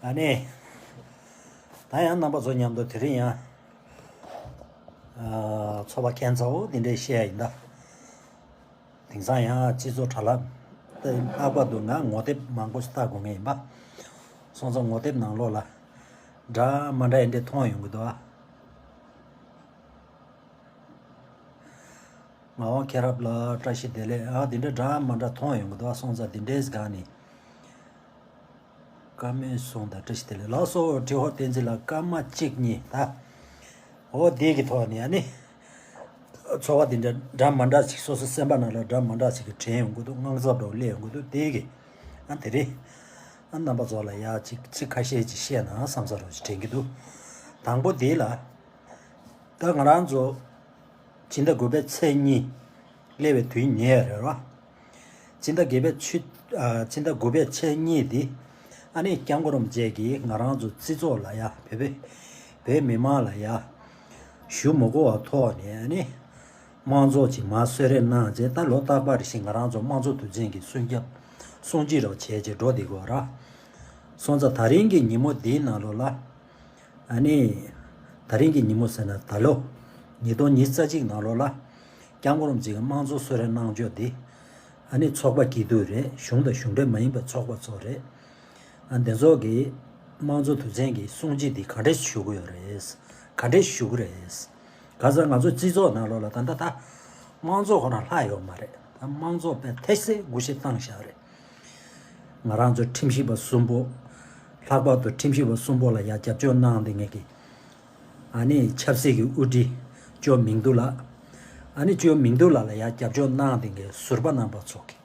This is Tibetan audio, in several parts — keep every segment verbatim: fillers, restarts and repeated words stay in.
ཨ་ནི། ད་ཡང་རྣམ་པ་ཚོ་མཉམ་དུ་དེ་རིང་ཡང་། ཨ། ཚོགས་པ་ཁྱད་མཚར་པོ་འདི་འདྲས་བཤད་ཡ་ཡིན་ད། དེང་སང་ཡང་སྤྱི་ཚོགས་དྲ་ལམ་དེ་ལྷག་པར་དུ་ང་ངོ་དེབ་མང་པོ་ཞིག་ལྟ་དགོས་ངེས་ཡིན་པ། སོང་ཙང་ངོ་དེབ་ནང་ལོགས་ལ་འདྲ་མ་འདྲ་ཡིན་འདྲས་མཐོང་ཡོང་གི་འདུག་ཨ། ངག་དབང་མཁྱེན་རབ་ལགས་བཀྲ་ཤིས་བདེ་ལེགས། ཨ། འདི་འདྲ་འདྲ་མ་འདྲ་མཐོང་ཡོང་གི་འདུག་ཨ། སོང་ཙང་འདི་འདྲའི་སྒང་ནས། བཀའ་མོལ་གསུང་དང་བཀྲ་ཤིས་བདེ་ལེགས་ལགས་སོ། ཁྲི་ཧོར་བསྟན་འཛིན་ལགས་སྐར་མ་གཅིག་གཉིས་ད། འོ་འདི་གི་ཐོག་ནས་ཨ་ནི། ཚོར་བ་འདི་འདྲ་འདྲ་མ་འདྲ་ཞིག་སོ་སོ་སེམས་པ་ནང་ལ་འདྲ་མ་འདྲ་ཞིག་གི་དྲན་ཡོང་གི་འདུག་དངངས་འཚབ་འདྲ་བོ་སླེབས་ཡོང་གི་འདུག་དེ་གི། ཨ། དེ་རིང་། ཨ། རྣམ་པ་ཚོ་ལ་ཡ་ཅིག་ཚིག་ཁ་ཤས་ཅིག་བཤད་ན་བསམ་ས་རོ་ཞིག་དྲན་གྱི་འདུག་དང་པོ་འདི་ལ། ད་ང་རང་ཚོ་སྤྱི་ཟླ་དགུ་པའི་ཚེས་གཉིས་སླེབས་པའི་དུས་ཉེ་རེད་བ། སྤྱི་ཟླ་དགུ་པའི་ཆུ། ཨ། སྤྱི་ཟླ་དགུ་པའི་ཚེས་གཉིས་འདི། ཨ་ནི་སྐྱབས་མགོན་རིན་པོ་ཆེ་གིས་ང་རང་ཚོ་སྤྱི་ཚོགས་ལ་ཡ། བོད་པའི། བོད་མི་མང་ལ་ཡ། ཞུ་མི་དགོས་པ་ཐོག་ནས་ཨ་ནི། དམངས་གཙོ་ཅིག་མར་གསོལ་རས་གནང་རྗེས་ད་ལོ་རྟག་པར་བཞིན་ང་རང་ཚོ་དམངས་གཙོ་དུས་ཆེན་གྱི་སྲུང་སྐྱོབ། སྲུང་བརྩི་རོགས་བྱས་རྗེས་འགྲོ་བསྡད་དགོས་ར། སོང་ཙང་ད་རིང་གི་ཉིན་མོ་འདིའི་ནང་ལོགས་ལ། ཨ་ནི། ད་རིང་གི་ཉིན་མོ་ཟེར་ན་ད་ལོ། ཉིས་སྟོང་ཉི་ཤུ་རྩ་གཅིག་ནང་ལོགས་ལ། སྐྱབས་མགོན་རིན་པོ་ཆེ་གི་དམངས་གཙོ་གསོལ་རས་གནང་ཕྱོགས་འདི། ཨ་ནི་ཚོགས་པ་སྐྱིད་སྡུག་རེད། གཞུང་དང་གཞུང་འབྲེལ་མ་ཡིན་པའི་ཚོགས་པ་ཚོ་རེད། ཨ། འདི་ཚོ་གིས་དམངས་གཙོ་དུས་ཆེན་གྱི་སྲུང་བརྩི་འདི་ག་འདྲས་ཞུ་གི་ཡོད་རེད། ག་འདྲས་ཞུ་གི་རེད། ག་ཚོད་ང་ཚོ་སྤྱི་ཚོགས་ནང་ལོགས་ལ་ད་ལྟ་ད་དམངས་གཙོ་ཁོ་རང་ལྷག་ཡོད་མ་རེད། ད་དམངས་གཙོ་དཔེ་ཐེ་སེ་དགུ་ཤེ་བཏང་བཞག་རེད། ང་རང་ཚོ་ཁྲིམས་ཞིབ་པ་གསུམ་པོ། ལྷག་པར་དུ་ཁྲིམས་ཞིབ་པ་གསུམ་པོ་ལ་ཡ་རྒྱབ་སྐྱོར་གནང་བསྡད་མཁན་གྱི། ཨ་ནི་ཆབ་སྲིད་ཀྱི་དབུ་ཁྲིད་ཅོ་མིང་ཏུ་ལགས། ཨ་ནི་ཅོ་མིང་ཏུ་ལགས་ལ་ཡ་རྒྱབ་སྐྱོར་གནང་བསྡད་མཁན་ཟུར་པ་རྣམ་པ་ཚོ་གིས།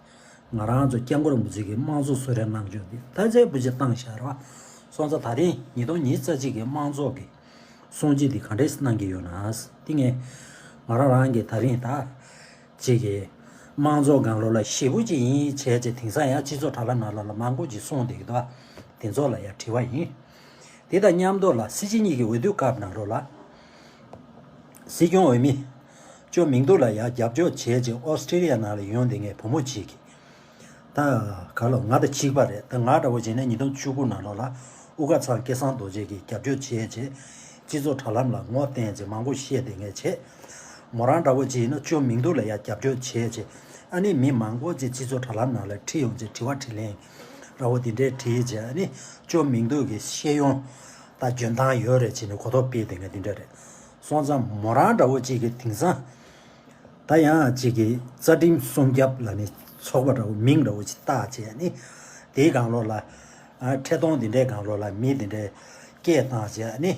ང་རང་ཚོ་སྐྱབས་མགོན་རིན་པོ་ཆེ་གི་དམངས་གཙོ་གསོལ་རས་གནང་ཕྱོགས་འདི་ད་ཚད་བུ་ཅིག་བཏང་བཞག་ར། སོང་ཙང་ད་རིང་ཉིས་སྟོང་ཉི་ཤུ་རྩ་གཅིག་གི་དམངས་གཙོ་གི་སྲུང་བརྩི་འདི་ག་འདྲས་གནང་གི་ཡོད་ན། དེ་ངས་ང་རང་རང་གི་ད་རིང་ད་ཅིག་གི་དམངས་གཙོ་སྒང་ལོགས་ལ་ཞེ་པོ་ཅིག་ཡིན་བྱས་བྱས། དེང་སང་ཡང་སྤྱི་ཚོགས་དྲ་ལམ་ནང་ལོགས་ལ་མང་པོ་ཅིག་གསུངས་བསྡད་ཀྱི་འདུག་དེ་ཚོ་ལ་ཡང་དྲི་བ་ཡིན། དེ་དང་མཉམ་དུ་ལ་སྲིད་སྤྱི་གཉིས་ཀྱི་འོས་བསྡུ་སྐབས་ནང་ལོགས་ལ། སྲིད་སྐྱོང་འོས་མི་ཅོ་མིང་ཏུ་ལ་ཡང་རྒྱབ་སྐྱོར་བྱས་རྗེས་ཨོ་སི་ཀྲི་ལི་ཡ་ནང་ལ་ཡོང་བསྡད་མཁན་བུ་མོ་གཅིག་གིས། ད་ག་ལོ་ང་དང་གཅིག་པ་རེད། ད་ང་འདྲ་བོ་བྱས་ན་ཉིས་སྟོང་བཅུ་དགུ་ནང་ལོགས་ལ་དབུ་དཀར་ཚང་སྐལ་བཟང་རྡོ་རྗེ་གིས་རྒྱབ་སྐྱོར་བྱས་རྗེས། སྤྱི་ཚོགས་དྲ་ལམ་ལ་ངོ་བསྟན་རྗེས་མང་པོ་བཤད་བསྡད་མཁན་བྱས། མོ་རང་འདྲ་བོ་བྱས་ན་ཅོ་མིང་ཏུ་ལ་ཡང་རྒྱབ་སྐྱོར་བྱས་རྗེས། ཨ་ནི་མི་མང་པོ་ཅིག་སྤྱི་ཚོགས་དྲ་ལམ་ནང་ལ་ཁྲིད་ཡོང་རྗེས་དྲི་བ་དྲིས་ལན་འདྲ་བོ་དེ་འདྲས་དྲིས་རྗེས། ཨ་ནི་ཅོ་མིང་ཏུ་གི་ཤེས་ཡོན་དང་འཇོན་ཐང་ཡོད་རེད་བྱས་ནས་གོ་རྟོགས་སྤེལ་བསྡད་མཁན་དེ་འདྲ་རེད། སོང་ཙང་མོ་རང་འདྲ་བོ་ཅིག་གིས་དེང་སང་ད་ཡང་ཅིག་གི་རྩ་ཁྲིམས་སྲུང་སྐྱོབ་ལབ་ནས་ཚོགས་པ་འདྲ་བོ་མིང་འདྲ་བོ་ཅིག་བཏགས་བྱས་ནས། དེའི་སྒང་ལོགས་ལ། ཨ། ཁྲི་སྟོང་འདི་འདྲའི་སྒང་ལོགས་ལ་མི་འདི་འདྲའི་སྐད་བཏང་བྱས་ནས།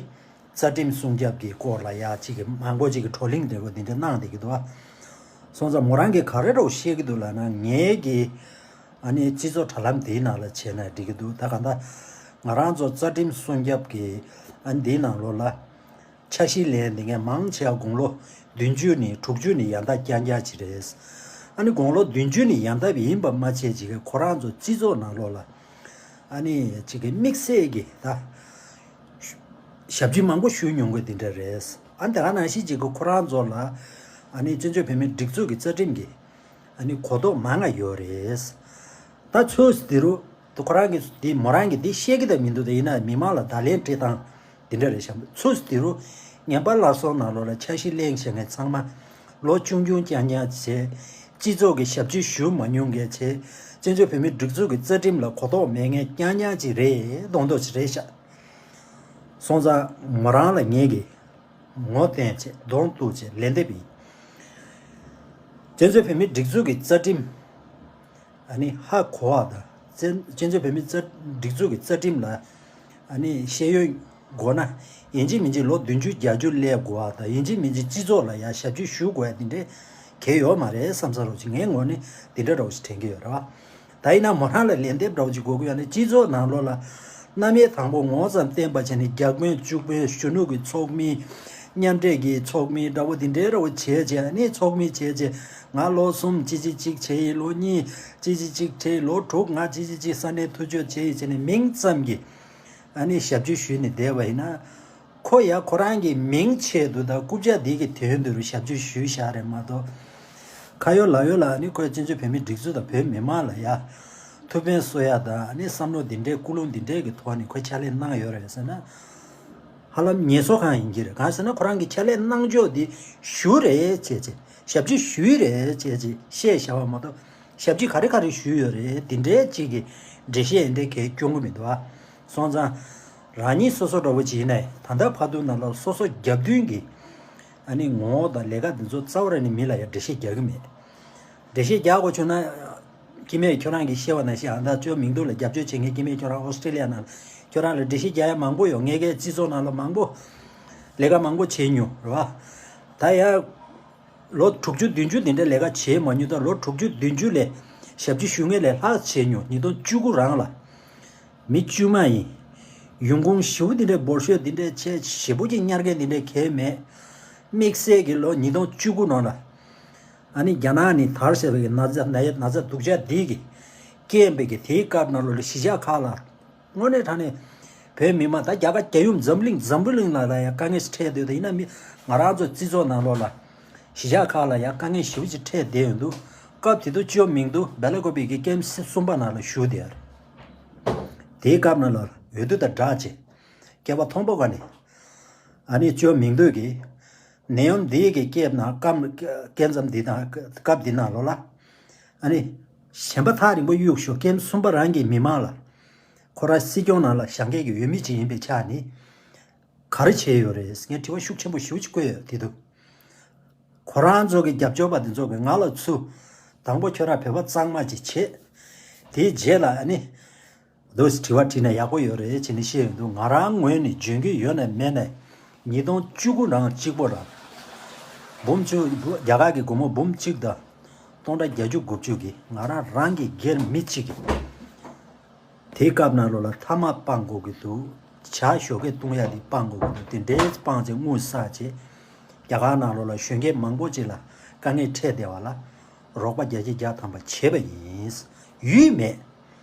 རྩ་ཁྲིམས་སྲུང་སྐྱོབ་ཀྱི་སྐོར་ལ་ཡ་ཅིག་གི་མང་པོ་ཅིག་གི་བགྲོ་གླེང་འདྲ་བོ་འདི་འདྲ་གནང་བསྡད་ཀྱི་འདུག་ཨ། སོང་ཙང་མོ་རང་གིས་ག་རེ་འདྲ་བོ་བཤད་ཀྱི་འདུག་ལབ་ན། ངའི་གི་ཨ་ནི་སྤྱི་ཚོགས་དྲ་ལམ་དེའི་ནང་ལ་བྱས་ན་འགྲིག་གི་འདུག་ད་ག་ད་ང་རང་ཚོ་རྩ་ཁྲིམས་སྲུང་སྐྱོབ་ཀྱི་ཨ་འདིའི་ནང་ལོགས་ལ། འཆར་གཞི་ལེན་བསྡད་མཁན་མང་ཆེ་བ་དགུང་ལོ་བདུན་ཅུ་ནས་དྲུག་ཅུ་ནས་ཡར་འདབ་རྐྱང་རྐྱང་ཅིག་རེད། ཨ་ནི་དགུང་ལོ་བདུན་ཅུ་ནས་ཡར་འདབ་ཡིན་པ་མ་བྱས་ཅིག་གི་ཁོ་རང་ཚོ་སྤྱི་ཚོགས་ནང་ལོགས་ལ། ཨ་ནི་ཅིག་གི་དམིགས་བསལ་གྱི་ད་ཞབས་ཕྱི་མང་པོ་ཞུ་མྱོང་གི་དེ་འདྲ་རེད། ཨ་ནི་དེ་ག་ནང་བཞིན་ཅིག་གི་ཁོ་རང་ཚོ་ལ་ཨ་ནི་བཙན་བྱོལ་བོད་མིའི་སྒྲིག་འཛུགས་ཀྱི་རྩ་ཁྲིམས་ཀྱི་ཨ་ནི་གོ་རྟོགས་མང་ང་ཡོད་རེད། ད་ཚོས་དེ་རུ་དུ་ཁོ་རང་གིས་དེ་མོ་རང་གིས་དེ་བཤད་ཀྱི་ད་མི་འདུག་ད་ཡིན་ན་མི་མང་ལ་བརྡ་ལན་སྤྲད་སྟངས་དེ་འདྲ་རེད་ཤག་ཚོས་དེ་རུ་ངན་པ་སླར་གསོ་ནང་ལོགས་ལ་འཆར་གཞི་གླེང་བཞག་མཁན་ཚང་མ་ལོ་ཆུང་ཆུང་རྐྱང་རྐྱང་བྱས། སྤྱི་ཚོགས་ཀྱི་ཞབས་ཕྱི་ཞུ་མ་མྱོང་མཁན་བྱས། བཙན་བྱོལ་བོད་མིའི་སྒྲིག་འཛུགས་ཀྱི་རྩ་ཁྲིམས་ལ་གོ་རྟོགས་མེད་མཁན་རྐྱང་རྐྱང་ཅིག་རེད་མདོག་མདོག་ཅིག་རེད་ཤག་སོང་ཙང་མོ་རང་ལ་ངེད་ཀྱིས་ངོ་བསྟན་བྱས་གདོང་གཏུག་བྱས་ལན་འདེབས་ཡིན། བཙན་བྱོལ་བོད་མིའི་སྒྲིག་འཛུགས་ཀྱི་རྩ་ཁྲིམས། ཨ་ནི་ཧ་གོ་བ་དང་། བཙན་བཙན་བྱོལ་བོད་མིའི་རྩ་སྒྲིག་འཛུགས་ཀྱི་རྩ་ཁྲིམས་ལ་ཨ་ནི་ཤེས་ཡོན་དགོས་ན། ཡིན་གཅིག་མིན་གཅིག་ལོ་བདུན་ཅུ་བརྒྱད་ཅུ་སླེབས་དགོས་པ་དང་། ཡིན་གཅིག་མིན་གཅིག་སྤྱི་ཚོགས་ལ་ཡང་ཞབས་ཕྱི་ཞུ་དགོས་ཡ་དེ་འདྲའི་གལ་ཡོད་མ་རེད་བསམ་ས་རོགས་ཅིག་ངའི་ངོས་ནས་དེ་འདྲ་འདྲ་བོ་ཞིག་དྲན་གྱི་ཡོད་རེད་བ། ད་ཡིན་ན་མོ་རང་ལ་ལན་འདེབས་འདྲ་བོ་ཅིག་དགོས་ཀྱི་ཡོད་ན། སྤྱི་ཚོགས་ནང་ལོགས་ལ་རྣམ་དབྱེ་དང་པོ་ངོ་ཙམ་བསྟན་པ་བྱས་ནས་བརྒྱ་དཔོན་བཅུ་དཔོན་གཞོན་ནུ་གི་ཚོགས་མི། མཉམ་འབྲེལ་གྱི་ཚོགས་མི་འདྲ་བོ་དེ་འདྲའི་འདྲ་བོ་བྱས་བྱས། ཨ་ནི་ཚོགས་མི་བྱས་བྱས། ང་ལོ་གསུམ་ཅི་ཅི་ཅིག་བྱས་ཡིན། ལོ་གཉིས་ཅི་ཅི་ཅིག་བྱས་ཡིན། ལོ་དྲུག་ང་ཅི་ཅི་ཅིག་ས་གནས་ཐུགས་སྤྱོད་བྱས་ཡིན་བྱས་ནས་མིང་ཙམ་གྱི་ཨ་ནི་ཞབས་ཕྱི་ཞུས་ནས་བསྡད་པ་ཡིན་ན། ཁོ་ཡ་ཁོ་རང་གི་མིང་ཆེད་དུ་དང་རྐུབ་བཀྱག་འདི་གི་དོན་དུ་རུ་ཞབས་ཕྱི་ཞུས་བཞག་རེད་མ་གཏོགས། ཁ་ཡོད་ལག་ཡོད་ལ་ཨ་ནི་ཁོས་བཙན་བྱོལ་བོད་མིའི་སྒྲིག་འཛུགས་དང་བོད་མི་མང་ལ་ཡ་ ཐུགས་ཕན་གསོ་ཡ་དང་ཨ་ནི་བསམ་བློ་འདི་འདྲའི་ཀུན་སློང་འདི་འདྲའི་གི་ཐོག་ནས་ཁོས་ཕྱག་ལས་གནང་ཡོད་རེད་ཟེར་ན། ཧ་ལམ་ངལ་གསོ་ཁང་ཡིན་གྱི་རེད། གང་ཟེར་ན་ཁོ་རང་གི་ཕྱག་ལས་གནང་ཕྱོགས་འདི་ཞུ་རེད་བྱས་བྱས། ཞབས་ཕྱི་ཞུས་རེད་བྱས་བྱས་བཤད་བཞག་པ་མ་གཏོགས། ཞབས་ཕྱི་ག་རེ་ག་རེ་ཞུས་ཡོད་རེད། འདི་འདྲའི་གཅིག་གི་འགྲེལ་བཤད་འདི་གས་སྐྱོན་གི་མི་འདུག་ཨ། སོང་ཙང་། རང་ཉིད་སོ་སོ་འདྲ་བོ་ཅིག་ཡིན་ནའི་ད་ལྟ་བར་དུ་ནང་ལ་སོ་སོ་རྒྱབ་མདུན་གྱི་ཨ་ནི་ངོ་བོ་དང་ལས་ཀ་འདི་ཚོ་རྩ་བ་རང་ནས་མི་ལ་ཡང་འགྲེལ་བཤད་རྒྱག་གི་མེད། འགྲེལ་བཤད་རྒྱག་དགོས་བྱུང་ན། སྐྱེ་དམན་ཁྱོད་རང་གིས་བཤད་པ་ནང་བཞིན་ཨ་ད་ཅོ་མིང་འདུག་ལ་རྒྱབ་སྐྱོར་བྱེད་མཁན་སྐྱེ་དམན་ཁྱོད་རང་ཨོ་སི་ཀྲི་ལི་ཡ་ནང་ལ་ཁྱོད་རང་ལ་འགྲེལ་བཤད་རྒྱག་ཡ་མང་པོ་ཡོད། ངས་ཀྱི་སྤྱི་ཚོགས་ནང་ལ་མང་པོ་ལས་ཀ་མང་པོ་བྱས་མྱོང་རེད་བ། ད་ཡང་ལོ་དྲུག་ཅུ་བདུན་ཅུ་འདི་འདྲའི་ལས་ཀ་བྱས་མ་མྱོང་། ད་ལོ་དྲུག་ཅུ་བདུན་ཅུ་ལས་ཞབས་ཕྱི་ཞུ་མཁན་ལས་ལྷག་བྱས་མྱོང་། ཉིས་སྟོང་བཅུ་དགུ་རང་ལ་མི་དཀྱུས་མ་ཡིན། ཡོང་ཁུངས་ཞེ་པོ་འདི་འདྲའི་འབོར་ཤོས་འདི་འདྲའི་ཆེ་ཞེ་པོ་ཅིག་གཉེར་མཁན་འདི་འདྲའི་གལ་མེད། དམིགས་བསལ་གྱི་ལོ་ཉིས་སྟོང་བཅུ་དགུ་ནང་ལ། ཨ་ནི་རྒྱ་ནག་ནས་དར་ཟེར་བའི་ན་ཚ་ན་ཡ་ན་ཚ་སྡུག་ཅག་འདི་གི་རྐྱེན་པས་གི་དེའི་སྐབས་ནང་ལོགས་ལ་གཞིས་ཆགས་ཁག་ལ། དངོས་གནས་དྲང་གནས་བོད་མི་མང་ད་རྒྱ་གར་རྒྱལ་ཡུམ་འཛམ་གླིང་འཛམ་བུ་གླིང་ལ་ལ་ཡ་དཀའ་ངལ་ཞིག་འཕྲད་འདུག་ད་ཡིན་ན་མི་ང་རང་ཚོ་སྤྱི་ཚོགས་ནང་ལོགས་ལ་གཞིས་ཆགས་ཁག་ལ་ཡ་དཀའ་ངལ་ཞེ་པོ་ཅིག་འཕྲད་བསྡད་ཡོད་འདུག་སྐབས་དེ་དུས་ཅོ་མིང་དུ་སྦེ་ལ་ཀོ་པི་གི་ཀེམ་སི་གསུམ་པ་ནང་ལ་བཞུགས་བསྡད་ཡོད་རེད། དེའི་སྐབས་ནང་ལ་འོས་བསྡུ་དང་སྦྲགས་བྱས། སྐྱེས་པ་མཐོན་པོ་ག་ནས་ཨ་ནི་ཅོ་མིང་དུ་གི་ནད་ཡམས་འདི་གི་སྐབས་ནང་སྐབས་སྐབས་མཚམས་འདི་དང་སྐབས་འདི་ནང་ལོགས་ལ། ཨ་ནི། གཞན་པ་ཐག་རིང་པོ་གཡུག་ཞོག་ཀེམ་གསུམ་པ་རང་གི་མི་མང་ལ། ཁོ་རང་སྲིད་སྐྱོང་ནང་ལ་བཞེངས་མཁན་གྱི་འོས་མི་ཅིག་ཡིན་པའི་ཆ་ནས། ག་རེ་བྱས་ཡོད་རེད་ངས་དྲི་བ་ཤུགས་ཆེན་པོ་ཞེ་པོ་ཅིག་བཀོད་ཡོད་དེ་འདུག་ཁོ་རང་ཚོ་གི་རྒྱབ་སྐྱོར་པ་དེ་ཚོ་གི་ང་ལ་ཚུར། དང་པོ་ཁྱོད་རང་བོད་པ་གཙང་མ་ཅིག་བྱེད། དེའི་རྗེས་ལ་ཨ་ནི། འདུག་དྲི་བ་དྲིས་ན་ཡག་པོ་ཡོད་རེད་ཅེས་ནི་བཤད་ཡོང་དུས་ང་རང་ངོས་ནས་འཇོན་གྱི་ཡོད་ནས་མེད་ནས་ཉིས་སྟོང་བཅུ་དགུ་རང་གཅིག་པོ་རང་འབུམ་བཅུ་རྒྱ་གར་གྱི་སྒོར་མོ་འབུམ་གཅིག་དང་སྟོང་ཕྲག་བརྒྱད་ཅུ་དགུ་བཅུ་གི་ང་རང་རང་གི་སྒེར་མི་གཅིག་གི་དེའི་སྐབས་ནང་ལོགས་ལ་ཐ་མག་སྤང་དགོས་ཀྱི་འདུག་ཇ་ཞོགས་ཀས་བཏུང་ཡ་དེ་སྤང་དགོས་ཀྱི་འདུག་དེ་འདྲའི་སྤངས་ཚེ་དངུལ་བསགས་བྱས་རྒྱ་གར་ནང་ལོགས་ལ་གཞོན་སྐྱེས་མང་པོ་ཅིག་ལ་དཀའ་ངལ་འཕྲད་བསྡད་པ་ལ་རོགས་པ་བརྒྱ་ཆ་བརྒྱ་ཐམ་པ་བྱས་པ་ཡིན། ཡུལ་མེད།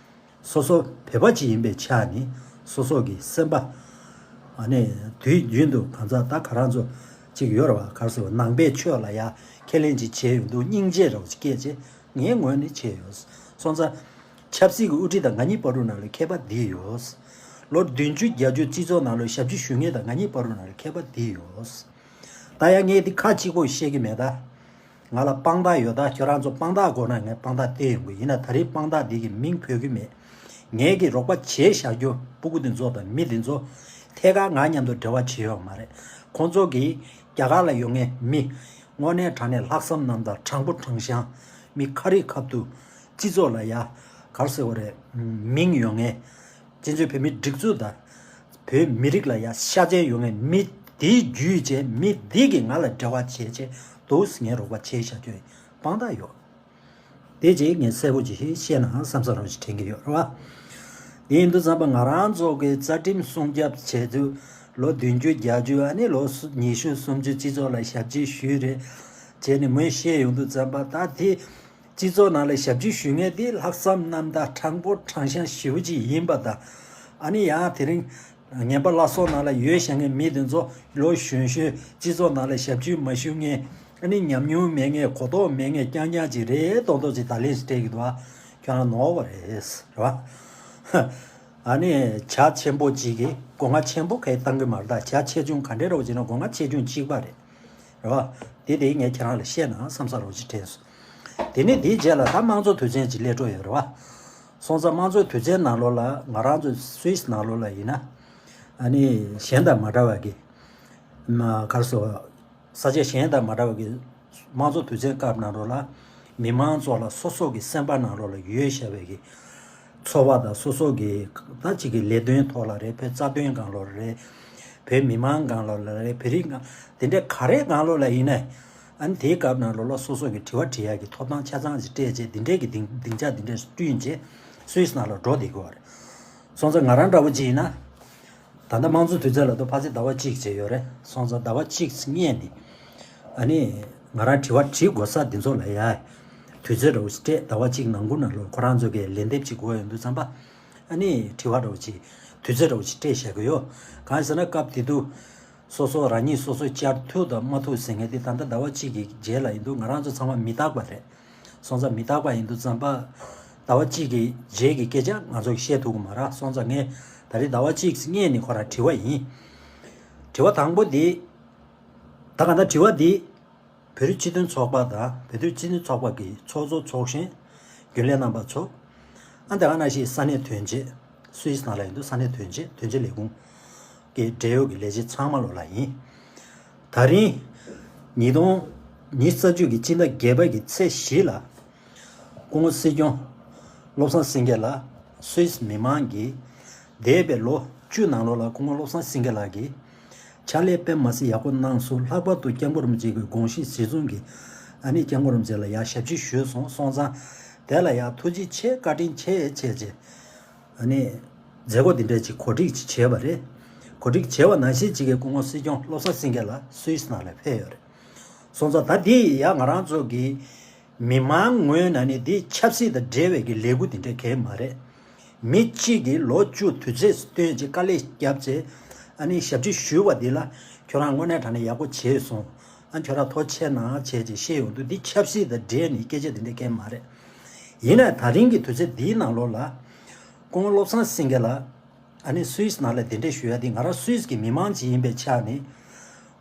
སོ་སོ་བོད་པ་ཅིག་ཡིན་པའི་ཆ་ནས་སོ་སོ་གི་སེམས་པ་ཨ་ནི་དུས་རྒྱུན་དུ་གང་ཟག་ད་ག་རང་ཚོ་ཅིག་ཡོད་རེད་བ། ག་རེ་ཟེར་བ་ནང་པའི་ཆོས་ལ་ཡ་ཁས་ལེན་ཅིག་བྱས་ཡོང་དུས་སྙིང་རྗེ་རེ་བ་ཅིག་སྐྱེས་བྱས་ངའི་ངོས་ནས་བྱས་ཡོད། སོང་ཙང་ཆབ་སྲིད་ཀྱི་དབུ་ཁྲིད་དང་ང་གཉིས་བར་དུ་ནང་ལ་ཁྱད་པར་འདི་ཡོད། ལོ་བདུན་ཅུ་བརྒྱད་ཅུ་སྤྱི་ཚོགས་ནང་ལ་ཞབས་ཕྱི་ཞུ་མཁན་དང་ང་གཉིས་བར་དུ་ནང་ལ་ཁྱད་པར་འདི་ཡོད། ད་ཡང་ངས་འདི་ཁ་གཅིག་པོ་བཤད་ཀྱི་མེད་ད། ང་ལ་དཔང་རྟགས་ཡོད་ད། ཁྱོད་རང་ཚོ་དཔང་རྟགས་དགོས་ན་ངས་དཔང་རྟགས་སྟེར་ཡོང་གི་ཡིན་ན་ད་རེས་དཔང་རྟགས་འདི་གི་མིང་འབོད་ཀྱི་མེད། ངས་ཀྱི་རོགས་པ་བྱས་བཞག་རྒྱུ་སྤུ་གུ་འདི་ཚོ་དང་མི་འདི་ཚོ་ཐད་ཀར་ང་མཉམ་དུ་འབྲེལ་བ་བྱེད་ཡོད་མ་རེད། ཁོང་ཚོ་གིས་རྒྱ་གར་ལ་ཡོད་མཁན་མི་དངོས་གནས་དྲང་གནས་ལྷག་བསམ་རྣམ་དག་དྲང་པོ་དྲང་བཞག་མི་ཁ་རི་ཁ་ཐུག་སྤྱི་ཚོགས་ལ་ཡ་ག་རེ་ཟེར་བ་རེད། མིང་ཡོད་མཁན། སྤྱི་ཚོགས་བོད་མིའི་སྒྲིག་འཛུགས་དང་། བོད་མི་རིགས་ལ་ཡ་ཤ་ཚན་ཡོད་མཁན་མི་དེའི་བརྒྱུད་བྱས་མི་དེ་གིས་ང་ལ་འབྲེལ་བ་བྱས་བྱས་འདུག་ངས་རོགས་པ་བྱས་བཞག་རྒྱུ་དཔང་རྟགས་ཡོད། དེ་རྗེས་ངས་གསལ་པོ་ཅིག་བཤད་ན་བསམ་ས་རོགས་ཅིག་དྲན་གྱི་ཡོད་རེད་བ། དེ་ཡིན་དུས་ཙམ་པ་ང་རང་ཚོ་གི་རྩ་ཁྲིམས་སྲུང་སྐྱོབ་བྱས་དུས་ལོ་བདུན་ཅུ་བརྒྱད་ཅུ་ཨ་ནི་ལོ་ཉི་ཤུ་སུམ་ཅུ་སྤྱི་ཚོགས་ལ་ཞབས་ཕྱི་ཞུས་རེད། བྱས་ནས་མོས་བཤད་ཡོང་དུས་ཙམ་པ་ད་དེ། སྤྱི་ཚོགས་ནང་ལ་ཞབས་ཕྱི་ཞུ་མཁན་དེ་ལྷག་བསམ་རྣམ་དག་དྲང་པོ་དྲང་བཞག་ཞེ་པོ་ཅིག་ཡིན་པ་དང་། ཨ་ནི་ཡང་དེ་རིང་ངན་པ་བླ་སྲོག་ནང་ལ་ཡོད་བཞག་མཁན་མི་དེ་ཚོ་ལོ་གཞོན་གཞོན་སྤྱི་ཚོགས་ནང་ལ་ཞབས་ཕྱི་མ་ཞུ་མཁན། ཨ་ནི་ཉམས་མྱོང་མེད་མཁན་གོ་རྟོགས་མེད་མཁན་རྐྱང་རྐྱང་ཅིག་རེད་མདོག་མདོག་ཅིག་ད་ལན་ཞིག་སྤྲད་ཀྱི་འདུག་ཨ་ཁྱོད་རང་ནོར་བ་རེད་རེད་བ། ཨ་ནི་བྱ་ཆེན་པོ་ཅིག་གིས་སྒོ་ང་ཆེན་པོ་གས་བཏང་གི་མ་རེད་ད། བྱ་ཆེ་ཆུང་ག་འདྲས་རེད་བ་བྱས་ན་སྒོ་ང་ཆེ་ཆུང་གཅིག་པ་རེད། རེད་བ། དེ་དེ་ངས་ཁྱེད་རང་ལ་བཤད་ན་བསམ་ས་རོགས་ཅིག་དྲན་སོང་། དེ་ནས་དེའི་རྗེས་ལ་ད་དམངས་གཙོ་དུས་ཆེན་ཅིག་སླེབས་འགྲོ་ཡོད་རེད་བ། སོང་ཙང་དམངས་གཙོ་དུས་ཆེན་ནང་ལོགས་ལ་ང་རང་ཚོ་སུད་སི་ནང་ལོགས་ལ་ཡིན་ན། ཨ་ནི་གཞན་དང་མ་འདྲ་བ་གི། མ་གར་སོ། ས་ཆ་གཞན་དང་མ་འདྲ་བ་གི། དམངས་གཙོ་དུས་ཆེན་སྐབས་ནང་ལོགས་ལ། མི་མང་ཚོ་ལ་སོ་སོ་གི་སེམས་པ་ནང་ལོགས་ལ་ཡོད་བཞག་པའི་གི། ཚོར་བ་དང་སོ་སོ་གི་ད་ཅིག་གི་ལས་དོན་ཐོག་ལ་རེད། བོད་རྩ་དོན་སྒང་ལོགས་རེད། བོད་མི་མང་སྒང་ལོགས་ལ་རེད། བོད་རིགས་སྒང་དེ་འདྲའི་ག་རེ་སྒང་ལོགས་ལ་ཡིན་ནའི། ཨ་ནི་དེའི་སྐབས་ནང་ལོགས་ལ་སོ་སོ་གི་དྲི་བ་དྲི་ཡག་གི་ཐོབ་ཐང་ཆ་ཚང་ཞིག་སྤྲད་བྱས་དེ་འདྲའི་གི་སྡིངས་སྡིངས་ཆ་དེ་འདྲ་བསྐྲུན་བྱས་སུད་སི་ནང་ལ་འགྲོ་བསྡད་དགོས་པ་རེད། སོང་ཙང་ང་རང་འདྲ་བོ་ཅིག་ཡིན་ན། ད་ལྟ་དམངས་གཙོ་དུས་ཚོད་ལ་ད་ཕལ་ཆེར་ཟླ་བ་གཅིག་བྱས་ཡོད་རེད། སོང་ཙང་ཟླ་བ་གཅིག་སྔོན་ནས་ཨ་ནི་ང་རང་དྲི་བ་དྲི་དགོས་ས་འདི་ཚོ་ལ་ཡ་དུས་ཚོད་འདྲ་བོ་ཞིག་སྤྲད། ཟླ་བ་གཅིག་ནང་ཁུལ་ནང་ལོགས་ཁོ་རང་ཚོ་གིས་ལན་འདེབས་ཅིག་དགོས་ཡོང་དུས་ཙམ་པ་ཨ་ནི་དྲི་བ་འདྲ་བོ་ཅིག་དུས་ཚོད་འདྲ་བོ་ཅིག་སྤྲད་བཞག་གི་ཡོད། གང་ཡིན་ཟེར་ན་སྐབས་དེ་དུས་སོ་སོ་རང་ཉིད་སོ་སོས་བཅར་ཐུབ་དང་མ་ཐུབ་ཟེར་མཁན་དེ་ད་ལྟ་ཟླ་བ་གཅིག་གི་རྗེས་ལ་ཡིན་དུས་ང་རང་ཚོ་ཚང་མ་མི་རྟག་པ་རེད། སོང་ཙང་མི་རྟག་པ་ཡིན་དུས་ཙམ་པ། ཟླ་བ་གཅིག་གི་རྗེས་ཀྱི་སྐད་ཆ་ང་ཚོ་གིས་བཤད་ཐུབ་ཀྱི་མ་རེད། སོང་ཙང་ངས་ད་རེས་ཟླ་བ་གཅིག་སྔོན་ནས་ཁོ་རང་དྲི་བ་ཡིན། དྲི་བ་དང་པོ་འདི། ད་ག་ད་དྲི་བ་འདི། བོད་རིགས་སྤྱི་མཐུན་ཚོགས་པ་དང་བོད་རིགས་སྤྱི་མཐུན་ཚོགས་པ་གི་ཚོགས་གཙོ་ཚོགས་གཞོན་རྒྱུན་ལས་རྣམ་པ་ཚོ། ཨ་ད་ག་ནང་བཞིན་ས་གནས་དོན་བྱེད། སུད་སི་ནང་ལ་ཡིན་དུས་ས་གནས་དོན་བྱེད་དོན་བྱེད་ལས་ཁུངས་ཀྱི་འབྲེལ་ཡོད་ཀྱི་ལས་བྱེད་ཚང་མ་ལོ་ལ་ཡིན། ད་རིང་། ཉིས་སྟོང་ཉི་ཤུ་རྩ་གཅིག་གི་སྤྱི་ཟླ་བརྒྱད་པ་གི་ཚེས་བཞི་ལ། སྐུ་ངོ་སྲིད་སྐྱོང་བློ་བཟང་སེང་གེ་ལགས་སུད་སི་མི་མང་གིས་འདས་པའི་ལོ་བཅུ་ནང་ལོགས་ལ་སྐུ་ངོ་བློ་བཟང་སེང་གེ་ལགས་ཀྱིས་ཕྱག་ལས་དཔེ་མ་སྲིད་ཡག་པོ་གནང་སོང་། ལྷག་པར་དུ་སྐྱབས་མགོན་རིན་པོ་ཆེ་གི་དགོངས་གཞི་གཞིར་བཟུང་གིས་ཨ་ནི་སྐྱབས་མགོན་རིན་པོ་ཆེ་ལ་ཡར་ཞབས་ཕྱི་ཞུས་སོང་། སོང་ཙང་དེ་ལ་ཡར་ཐུགས་རྗེ་ཆེ་བཀའ་དྲིན་ཆེ་བྱས་རྗེས་ཨ་ནི་མཛད་སྒོ་འདི་འདྲ་ཅིག་གོ་སྒྲིག་ཅིག་བྱས་པ་རེད། གོ་སྒྲིག་བྱས་པ་ནང་བཞིན་ཅིག་གི་སྐུ་ངོ་སྲིད་སྐྱོང་བློ་བཟང་སེང་གེ་ལགས་སུད་སི་ནང་ལ་ཕེབས་ཡོད་རེད། སོང་ཙང་ད་འདི་ཡ་ང་རང་ཚོ་གི་མི་མང་ངོས་ནས་ནི་འདི་ཆབ་སྲིད་དང་འབྲེལ་བའི་གི་ལས་འགུལ་འདི་འདྲ་གང་ཡང་མ་རེད། མི་གཅིག་གིས་ལོ་བཅུ་དུས་ཚོད་བཏོན་ཅིག་དཀའ་ལས་བརྒྱབ་ཚེ་ཨ་ནི་ཞབས་ཕྱི་ཞུས་པ་འདི་ལ་ཁྱོད་རང་དངོས་གནས་དྲང་གནས་ཡག་པོ་བྱས་སོང་། ཨ་ཁྱོད་རང་ཐུགས་རྗེ་ཆེ་གནང་བྱས་ཅིག་བཤད་ཡོང་དུས་འདི་ཆབ་སྲིད་དང་འབྲེལ་ནི་སྐད་ཆ་འདི་འདྲ་གང་ཡང་མ་རེད། ཡིན་ནའི་ད་རིང་གི་དུས་ཚོད་འདིའི་ནང་ལོགས་ལ་སྐུ་ངོ་བློ་བཟང་སེང་གེ་ལགས་ཨ་ནི་སུད་སི་ནང་ལ་གདན་འདྲེན་ཞུ་ཡ་དེ་ང་རང་སུད་སི་གི་མི་མང་ཅིག་ཡིན་པའི་ཆ་ནས་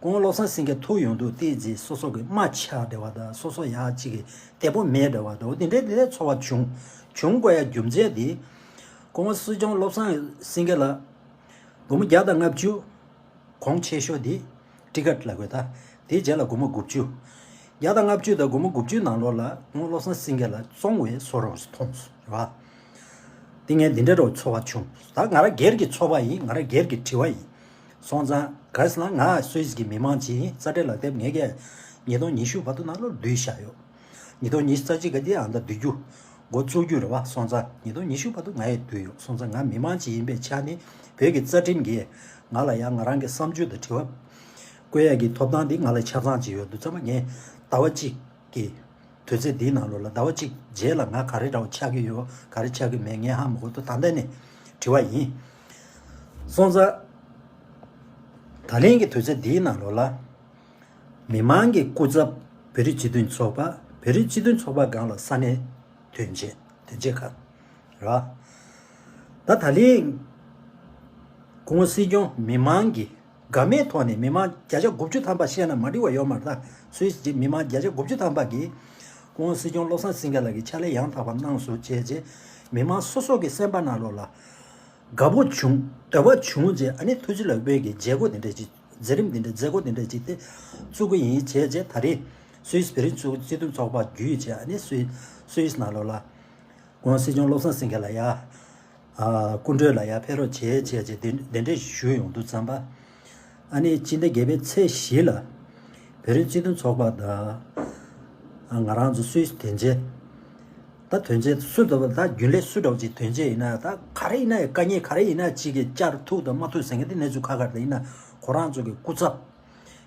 སྐུ་ངོ་བློ་བཟང་སེང་གེ་ཐུག་ཡོང་དུས་ཏོག་ཙམ་སོ་སོ་གི་རྨ་ཆགས་བསྡད་པ་དང་སོ་སོ་ཡག་ཅིག་གི་བདེ་པོ་མེད་བསྡད་པ་དང་འོ་དེ་འདྲའི་དེ་འདྲའི་ཚོར་བ་བྱུང་བྱུང་དགོས་ཡ་རྒྱུ་མཚན་དེ་སྐུ་ངོ་སྲིད་སྐྱོང་བློ་བཟང་སེང་གེ་ལགས་སྒོར་མོ་བརྒྱ་དང་ལྔ་བཅུ། གོང་ཆེ་ཤོས་དེ་ཊི་ཀཊ་ལབ་དགོས་ད། དེའི་རྗེས་ལ་སྒོར་མོ་དགུ་བཅུ། བརྒྱ་དང་ལྔ་བཅུ་དང་སྒོར་མོ་དགུ་བཅུའི་ནང་ལོགས་ལ་སྐུ་ངོ་བློ་བཟང་སེང་གེ་ལགས་བཙོང་བའི་བཟོ་འདྲ་མཐོང་སོང་རེད་བ། དེ་ངས་འདི་འདྲ་འདྲ་བོ་ཚོར་བ་བྱུང་། ད་ང་རང་སྒེར་གྱི་ཚོར་བ་ཡིན། ང་རང་སྒེར་གྱི་དྲི་བ་ཡིན། སོང་ཙང་ག་རེ་ཟེར་ན་ང་སུད་སི་གི་མི་མང་ཅིག་ཡིན། རྩ་དྲན་ལག་དེབ་ངས་ཀྱང་ཉིས་སྟོང་ཉི་ཤུ་བར་དུ་ནང་ལོགས་བསྡུས་བཞག་ཡོད། ཉིས་སྟོང་ཉི་ཤུ་རྩ་གཅིག་ག་དེ་ཨ་མདའ་བསྡུ་རྒྱུ། འགོ་བཙུགས་རྒྱུ་རེད་བ། སོང་ཙང་ཉིས་སྟོང་ཉི་ཤུ་བར་དུ་ང་ཡང་བསྡུས་ཡོད། སོང་ཙང་ང་མི་མང་ཅིག་ཡིན་པའི་ཆ་ནས་བོད་ཀྱི་རྩ་ཁྲིམས་ཀྱིས་ང་ལ་ཡང་ང་རང་གི་བསམ་ཚུལ་དང་དྲི་བ་བཀོད་ཡ་གི་ཐོབ་ཐང་འདི་ང་ལ་ཆ་ཚང་ཅིག་ཡོད་འདུག་ཙང་མ་ངས་ཟླ་བ་གཅིག་གི་དུས་ཚོད་འདིའི་ནང་ལོགས་ལ་ཟླ་བ་གཅིག་རྗེས་ལ་ང་ག་རེ་འདྲ་བོ་ཆགས་ཀྱི་ཡོད་ག་རེ་ཆགས་ཀྱི་མེད་ངས་ཧ་མ་གོ། ད་ད་ལྟ་ནས་དྲི་བ་ཡིན། སོང་ཙང་ད་ལན་གྱི་དུས་ཚོད་འདིའི་ནང་ལོགས་ལ། མི་མང་གི་སྐུ་ཚབ་བོད་རིགས་སྤྱི་མཐུན་ཚོགས་པ། བོད་རིགས་སྤྱི་མཐུན་ཚོགས་པ་སྒང་ལ་ས་གནས་དོན་བྱེད་དོན་བྱེད་ཁག་རེད་བ། ད་ད་ལན་སྐུ་ངོ་སྲིད་སྐྱོང་མི་མང་གི་དགའ་མོས་ཐོག་ནས་མི་མང་བརྒྱ་ཆ་དགུ་བཅུ་ཐམ་པ་བཤད་ན་མ་འགྲིག་པ་ཡོད་མ་རེད། ད་སུད་སི་མི་མང་བརྒྱ་ཆ་དགུ་བཅུ་ཐམ་པ་གིས་སྐུ་ངོ་སྲིད་སྐྱོང་བློ་བཟང་སེང་གེ་ལགས་ཀྱིས་ཕྱག་ལས་ཡང་དག་པ་གནང་སོང་བྱས་རྗེས་མི་མང་སོ་སོ་གི་སེམས་པ་ནང་ལོགས་ལ། དགའ་པོ་བྱུང་། འདོད་པ་བྱུང་རྗེས་ཨ་ནི་ཐུགས་རྗེ་ལེགས་འབུལ་གྱི་བྱེད་སྒོ་དེ་འདྲ་ཅིག་མཛད་རིམ་དེ་འདྲ་མཛད་སྒོ་དེ་འདྲ་ཅིག་དེ་བཙུགས་ཀྱི་ཡིན་བྱས་རྗེས་ད་རེས་སུད་སི་བོད་རིགས་ཚོགས་སྤྱི་མཐུན་ཚོགས་པ་བརྒྱུད་བྱས་ཨ་ནི་སུད་སུད་སི་ནང་ལོགས་ལ་སྐུ་ངོ་སྲིད་སྐྱོང་བློ་བཟང་སེང་གེ་ལགས་ཡ་ཨ་སྐུ་མགྲོན་ལ་ཡ་ཕེབས་རོགས་བྱས་བྱས་རྗེས་དེ་དེ་འདྲ་ཞུས་ཡོང་དུས་ཙམ་པ། ཨ་ནི་སྤྱི་ཟླ་བརྒྱད་པའི་ཚེས་བཞི་ལ་བོད་རིགས་སྤྱི་མཐུན་ཚོགས་པ་དང་ང་རང་ཚོ་སུད་སི་དོན་བྱེད་ད་དོན་བྱེད་སུ་འདྲ་བ་ད་རྒྱུན་ལས་སུ་འདྲ་བ་ཅིག་དོན་བྱེད་ཡིན་ན་ད་ག་རེ་ཡིན་ན་ཡང་དཀའ་ངལ་ག་རེ་ཡིན་ན་ཅིག་གི་བཅར་ཐུབ་དང་མ་ཐུབ་ཟེར་མཁན་དེ་གནས་ཚུལ་ཁག་ཁག་རེད། ཡིན་ན་ཁོ་རང་ཚོ་གི་སྐུ་ཚབ་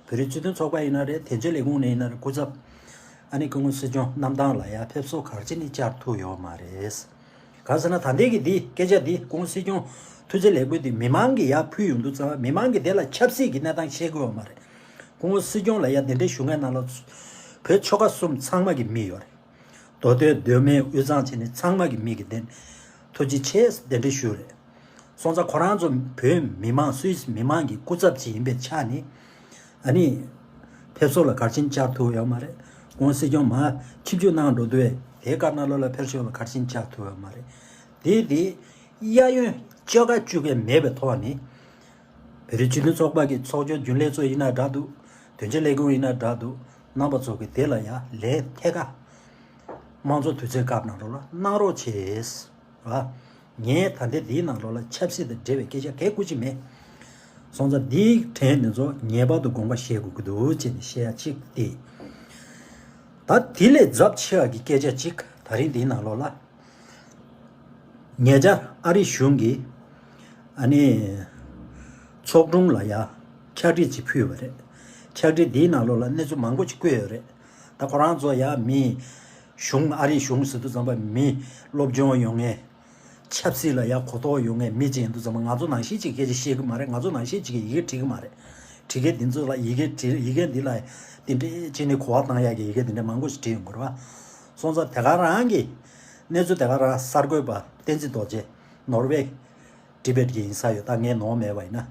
བོད་རིགས་སྤྱི་མཐུན་ཚོགས་པ་ཡིན་ན་རེད། དོན་བྱེད་ལས་ཁུངས་ནས་ཡིན་ན་རེད། སྐུ་ཚབ་ཨ་ནི་སྐུ་ངོ་སྲིད་སྐྱོང་གནམ་ཐང་ལ་ཡང་ཕེབས་བསུ་ག་རེ་བྱས་ནས་བཅར་ཐུབ་ཡོད་མ་རེད། གང་ཟེར་ན་ད་ལྟའི་གི་འདི་སྐད་ཆ་འདི་སྐུ་ངོ་སྲིད་སྐྱོང་ཐུགས་རྗེ་ལེགས་འབུལ་འདི་མི་མང་གིས་ཡར་ཕུལ་ཡོང་དུས་ཙང་མི་མང་གིས་དེ་ལ་ཆབ་སྲིད་ཀྱི་གནས་སྟངས་ཤེས་ཀྱི་ཡོད་མ་རེད། སྐུ་ངོ་སྲིད་སྐྱོང་ལ་ཡར་གདན་འདྲེན་ཞུ་མཁན་ནང་ལ་བོད་ཆོལ་ཁ་གསུམ་ཚང་མ་གི་མི་ཡོད་རེད། མདོ་སྟོད་མདོ་སྨད་དབུས་གཙང་བྱས་ནས་ཚང་མ་གི་མི་གི་གདན་ཐུགས་རྗེ་ཆེ་གདན་འདྲེན་ཞུ་རེད། སོང་ཙང་ཁོ་རང་ཚོ་བོད་མི་མང་སུད་སི་མི་མང་གི་སྐུ་ཚབ་ཅིག་ཡིན་པའི་ཆ་ནས། ཨ་ནི། ཕེབས་བསུ་ལ་ག་རེ་བྱས་ནས་བཅར་ཐུབ་ཡོད་མ་རེད། སྐུ་ངོ་སྲིད་སྐྱོང་མར་ཆིབས་བསྒྱུར་གནང་འགྲོ་དུས་དེའི་སྐབས་ནང་ལོགས་ལ་ཕེབས་བསུ་ལ་ག་རེ་བྱས་ནས་བཅར་ཐུབ་ཡོད་མ་རེད། དེ་དེ་གཡས་གཡོན་བཅོ་ཁ་བཅུག་མཁན་མེད་པའི་ཐོག་ནས། བོད་རིགས་སྤྱི་མཐུན་ཚོགས་པ་གི་ཚོགས་ཆུང་རྒྱུན་ལས་ཚོ་ཡིན་ན་འདྲ་འདུག་དོན་གཅོད་ལས་ཁུངས་ཡིན་ན་འདྲ་འདུག་རྣམ་པ་ཚོ་གི་དེ་ལ་ཡང་ལན་ཐད་ཀར་དམངས་གཙོ་དུས་ཚོད་སྐབས་ནང་ལོགས་ལ་གནང་རོགས་བྱེད། ར། ངས་ད་ལྟའི་འདིའི་ནང་ལོགས་ལ་ཆབ་སྲིད་དང་འབྲེལ་བའི་སྐད་ཆ་གང་ཡང་བཀོད་ཀྱི་མེད། སོང་ཙང་འདིའི་དྲན་འདི་ཚོ་ངེས་པར་དུ་དགོངས་པ་བཞེས་དགོས་ཀྱི་འདུག་ཅེས་ནས་བཤད་ཡ་གཅིག་སྟེ། ད་དེ་ལས་ཚབས་ཆེ་བ་གི་སྐད་ཆ་གཅིག་ད་རིང་འདིའི་ནང་ལོགས་ལ། ཉེ་ཆར་ཨ་རི་གཞུང་གིས་ཨ་ནི་ཚོགས་དྲུང་ལ་ཡ་ཕྱག་བྲིས་ཅིག་ཕུལ་བ་རེད། ཕྱག་བྲིས་འདིའི་ནང་ལོགས་ལ་གནས་ཚུལ་མང་པོ་ཅིག་བཀོད་ཡོད་རེད། ད་ཁོ་རང་ཚོ་ཡ་མི་གཞུང་ཨ་རི་གཞུང་ཟེར་དུས་ཙམ་པ་མི་སློབ་སྦྱོང་ཡོད་མཁན། ཆབ་སྲིད་ལ་ཡ་གོ་རྟོགས་ཡོད་མཁན་མི་ཅིག་ཡིན་དུས་ཙམ་པ་ང་ཚོ་ནང་བཞིན་ཅིག་སྐད་ཆ་བཤད་ཀྱི་མ་རེད། ང་ཚོ་ནང་བཞིན་ཅིག་གིས་ཡི་གེ་འབྲི་གི་མ་རེད། བྲིས་སྐད་འདི་ཚོ་ལ་ཡི་གེ་འབྲི་ཡི་གེ་འདི་ལ་འདི་འདྲའི་ཅིག་ནས་གོ་བ་བཏང་ཡག་གི་ཡི་གེ་འདི་འདྲ་མང་པོ་ཞིག་བྲིས་ཡོང་གི་རེད་བ། སོང་ཙང་དེ་ག་རང་གི་ གནས་ཚུལ་དེ་ག་རང་གསར་འགོད་པ་བསྟན་འཛིན་རྡོ་རྗེ། ནོར་ཝེ་ཊི་བེཊ་གི་ཡིན་ས་ཡོད། ད་ངས་ནོར་མེད་པ་ཡིན་ན།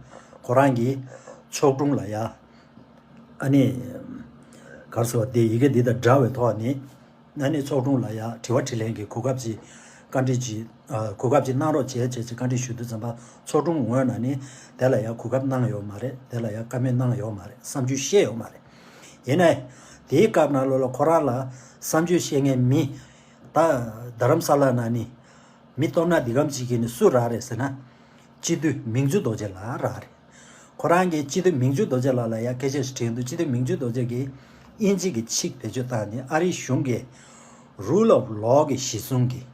ཁོ་རང་གིས་ཚོགས་དྲུང་ལ་ཡ། ཨ་ནི། ག་རེ་ཟེར་བ། དེ་ཡི་གེ་འདི་དང་འདྲ་བའི་ཐོག་ནས། ཨ་ནི་ཚོགས་དྲུང་ལ་ཡ་དྲི་བ་དྲིས་ལན་གྱི་གོ་སྐབས་ཅིག་བཀའ་འདྲི་ཅིག་ཨ། གོ་སྐབས་ཅིག་གནང་རོགས་བྱས་བྱས་ཅིག་བཀའ་འདྲི་ཞུ་དུས་ཙམ་པ། ཚོགས་དྲུང་ངོས་ནས་ནི་དེ་ལ་ཡ་གོ་སྐབས་གནང་ཡོད་མ་རེད། དེ་ལ་ཡ་བཀའ་མོལ་གནང་ཡོད་མ་རེད། བསམ་ཚུལ་བཤད་ཡོད་མ་རེད། ཡིན་ནའི་དེའི་སྐབས་ནང་ལོགས་ལ་ཁོ་རང་ལ་བསམ་ཚུལ་བཤད་མཁན་མི། ད་རྡ་རམ་ས་ལ་ནང་ནི་མི་སྟོབས་ན་འདི་གམ་ཅིག་གིས་ནི་སུ་རག་རེད་ཟེར་ན། སྤྱི་འཐུས་མིང་ཆུ་རྡོ་རྗེ་ལགས་རག་རེད། ཁོ་རང་གིས་སྤྱི་འཐུས་མིང་ཆུ་རྡོ་རྗེ་ལགས་ལ་ཡ་སྐད་ཆ་ཞིག་དྲིས་འདུག་སྤྱི་འཐུས་མིང་ཆུ་རྡོ་རྗེ་གིས་དབྱིན་ཇི་གི་ཚིག་བེད་སྤྱོད་བཏང་ནས། ཨ་རིའི་གཞུང་གི་Rule of Law གི་གཞི་བཟུང་གིས།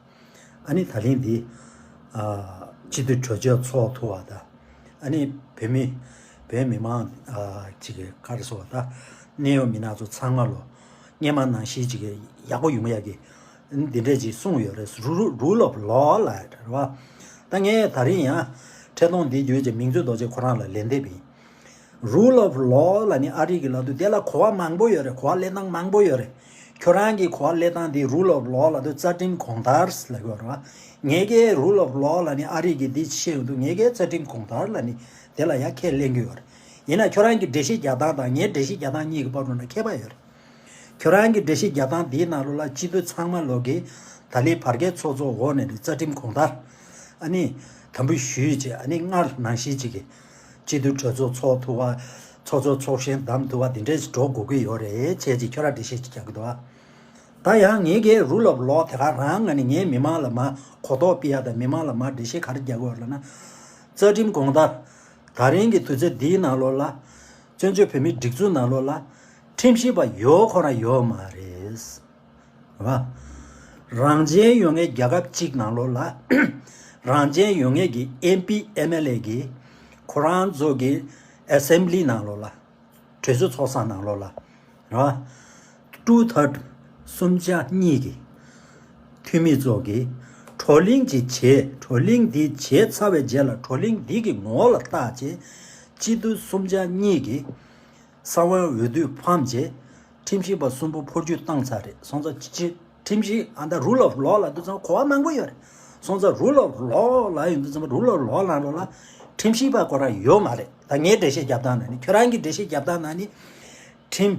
ཨ་ནི་ད་ལན་འདི། ཨ། སྤྱི་འཐུས་གྲོས་ཆོད་ཚོགས་ཐུབ་པ་དང་། ཨ་ནི་བོད་མི། བོད་མི་མང་། ཨ། ཅིག་གི་ག་རེ་ཟེར་བ། ད་གནད་ཡོད་མི་སྣ་ཚོ་ཚང་མ་ལོ། སྔོན་མ་ནང་བཞིན་ཅིག་གི་ཡག་པོ་ཡོང་ཡག་གི་འདི་འདྲས་ཅིག་གསུངས་ཡོད་རེད། Rule, Rule of Law ལབ་རེད་བ། ད་ངས་ད་རིང་ཡང་འཕྲིན་ཐུང་འདི་བརྒྱུད་ཅིག་མིང་ཆུ་རྡོ་རྗེ་ཁོ་རང་ལ་ལན་འདེབས་ཡིན། Rule of Law ལབ་ནི་ཨ་རི་གི་ལབ་དུས་དེ་ལ་གོ་བ་མང་པོ་ཡོད་རེད། གོ་བ་ལེན་སྟངས་མང་པོ་ཡོད་རེད། ཁྱོད་རང་གི་གོ་བ་ལེན་སྟངས་འདི་Rule of Law ལབ་དུས་རྩ་ཁྲིམས་གོང་ལྟར་ལབ་ཀྱི་ཡོད་རེད་བ། ངས་ཀྱི་Rule of Law ལབ་ནི་ཨ་རི་གི་འདི་བཤད་ཡོང་དུས། ངས་ཀྱི་རྩ་ཁྲིམས་གོང་ལྟར་ལབ་ནི་དེ་ལ་ཡ་ཁས་ལེན་གྱི་ཡོད་རེད། ཡིན་ན་ཁྱོད་རང་གི་འགྲེལ་བཤད་རྒྱག་སྟངས་དང་ངའི་འགྲེལ་བཤད་རྒྱག་སྟངས་གཉིས་ཀྱི་བར་དུ་ན་ཁྱད་པར་ཡོད་རེད། ཁྱོད་རང་གི་འགྲེལ་བཤད་རྒྱག་སྟངས་འདིའི་ནང་ལོགས་ལ་སྤྱི་འཐུས་ཚང་མ་ལོག་གིས་ད་ལན་བར་བརྒལ་ཚོགས་གཙོ་འོག་ནས་ནི་རྩ་ཁྲིམས་གོང་ལྟར། ཨ་ནི་དམ་འབུལ་ཞུས་བྱས། ཨ་ནི་སྔར་ནང་བཞིན་ཅིག་གི་སྤྱི་འཐུས་གྲོས་ཚོགས་ཚོགས་ཐུབ་པ། ཚོགས་གཙོ་ཚོགས་གཞོན་བདམས་ཐུབ་པ་འདི་འདྲས་འགྲོ་དགོས་ཀྱི་ཡོད་རེད་བྱས་ཅིག་ཁྱོད་རང་འགྲེལ་བཤད་ཅིག་རྒྱག་གི་འདུག་ཨ། ད་ཡང་ངས་ཀྱི་Rule of Law དེ་ག་རང་ང་ནི་ངས་མི་མང་ལ་མ་གོ་རྟོགས་སྤེལ་ཡ་དང་མི་མང་ལ་མ་འགྲེལ་བཤད་ག་རེ་རྒྱག་དགོས་ལབ་ན། རྩ་ཁྲིམས་གོང་ལྟར་ད་རིང་གི་དུས་ཚོད་འདིའི་ནང་ལོགས་ལ། བཙན་བྱོལ་བོད་མིའི་སྒྲིག་འཛུགས་ནང་ལོགས་ལ་ཁྲིམས་ཞིབ་པ་ཡོད་ཁོ་རང་ཡོད་མ་རེད། རེད་བ། རང་བཙན་ཡོད་མཁན་རྒྱལ་ཁབ་གཅིག་ནང་ལོགས་ལ། རང་བཙན་ཡོད་མཁན་གྱི་ཨེམ་པི་ཨེམ་ཨེལ་ཨེ་གིས་ཁོ་རང་ཚོ་གི་ཨེ་སེམ་བྷི་ལི་ནང་ལོགས་ལ། གྲོས་ཚོགས་ཚོགས་ས་ནང་ལོགས་ལ། རེད་བ། ཊུ་ཐར་ཌི། གསུམ་ཆ་གཉིས་ཀྱི་འཐུས་མི་ཚོ་གིས་བགྲོ་གླེང་ཅིག་བྱས། བགྲོ་གླེང་འདི་བྱས་ཚར་བའི་རྗེས་ལ། བགྲོ་གླེང་འདི་གི་ངོ་ལ་བལྟས་བྱས། སྤྱི་འཐུས་གསུམ་ཆ་གཉིས་ཀྱིས་གསང་བའི་འོས་བསྡུ་ཕམ་བྱས། ཁྲིམས་ཞིབ་པ་གསུམ་པོ་འཕོ་འགྱུར་བཏང་ཚར་རེད། སོང་ཙང་ཅི། ཁྲིམས་ཞིབ། ཨ། ད་Rule of Law ལབ་དུས་ཙམ་གོ་བ་མང་པོ་ཡོད་རེད། སོང་ཙང་Rule of Law ལབ་ཡོང་དུས་ཙམ་པ། Rule of Law ནང་ལོགས་ལ་ཁྲིམས་ཞིབ་པ་ཁོ་རང་ཡོད་མ་རེད། ད་ངའི་འགྲེལ་བཤད་རྒྱབ་སྟངས་ནང་ནི། ཁྱོད་རང་གི་འགྲེལ་བཤད་རྒྱབ་སྟངས་ནང་ནི། ཁྲིམས།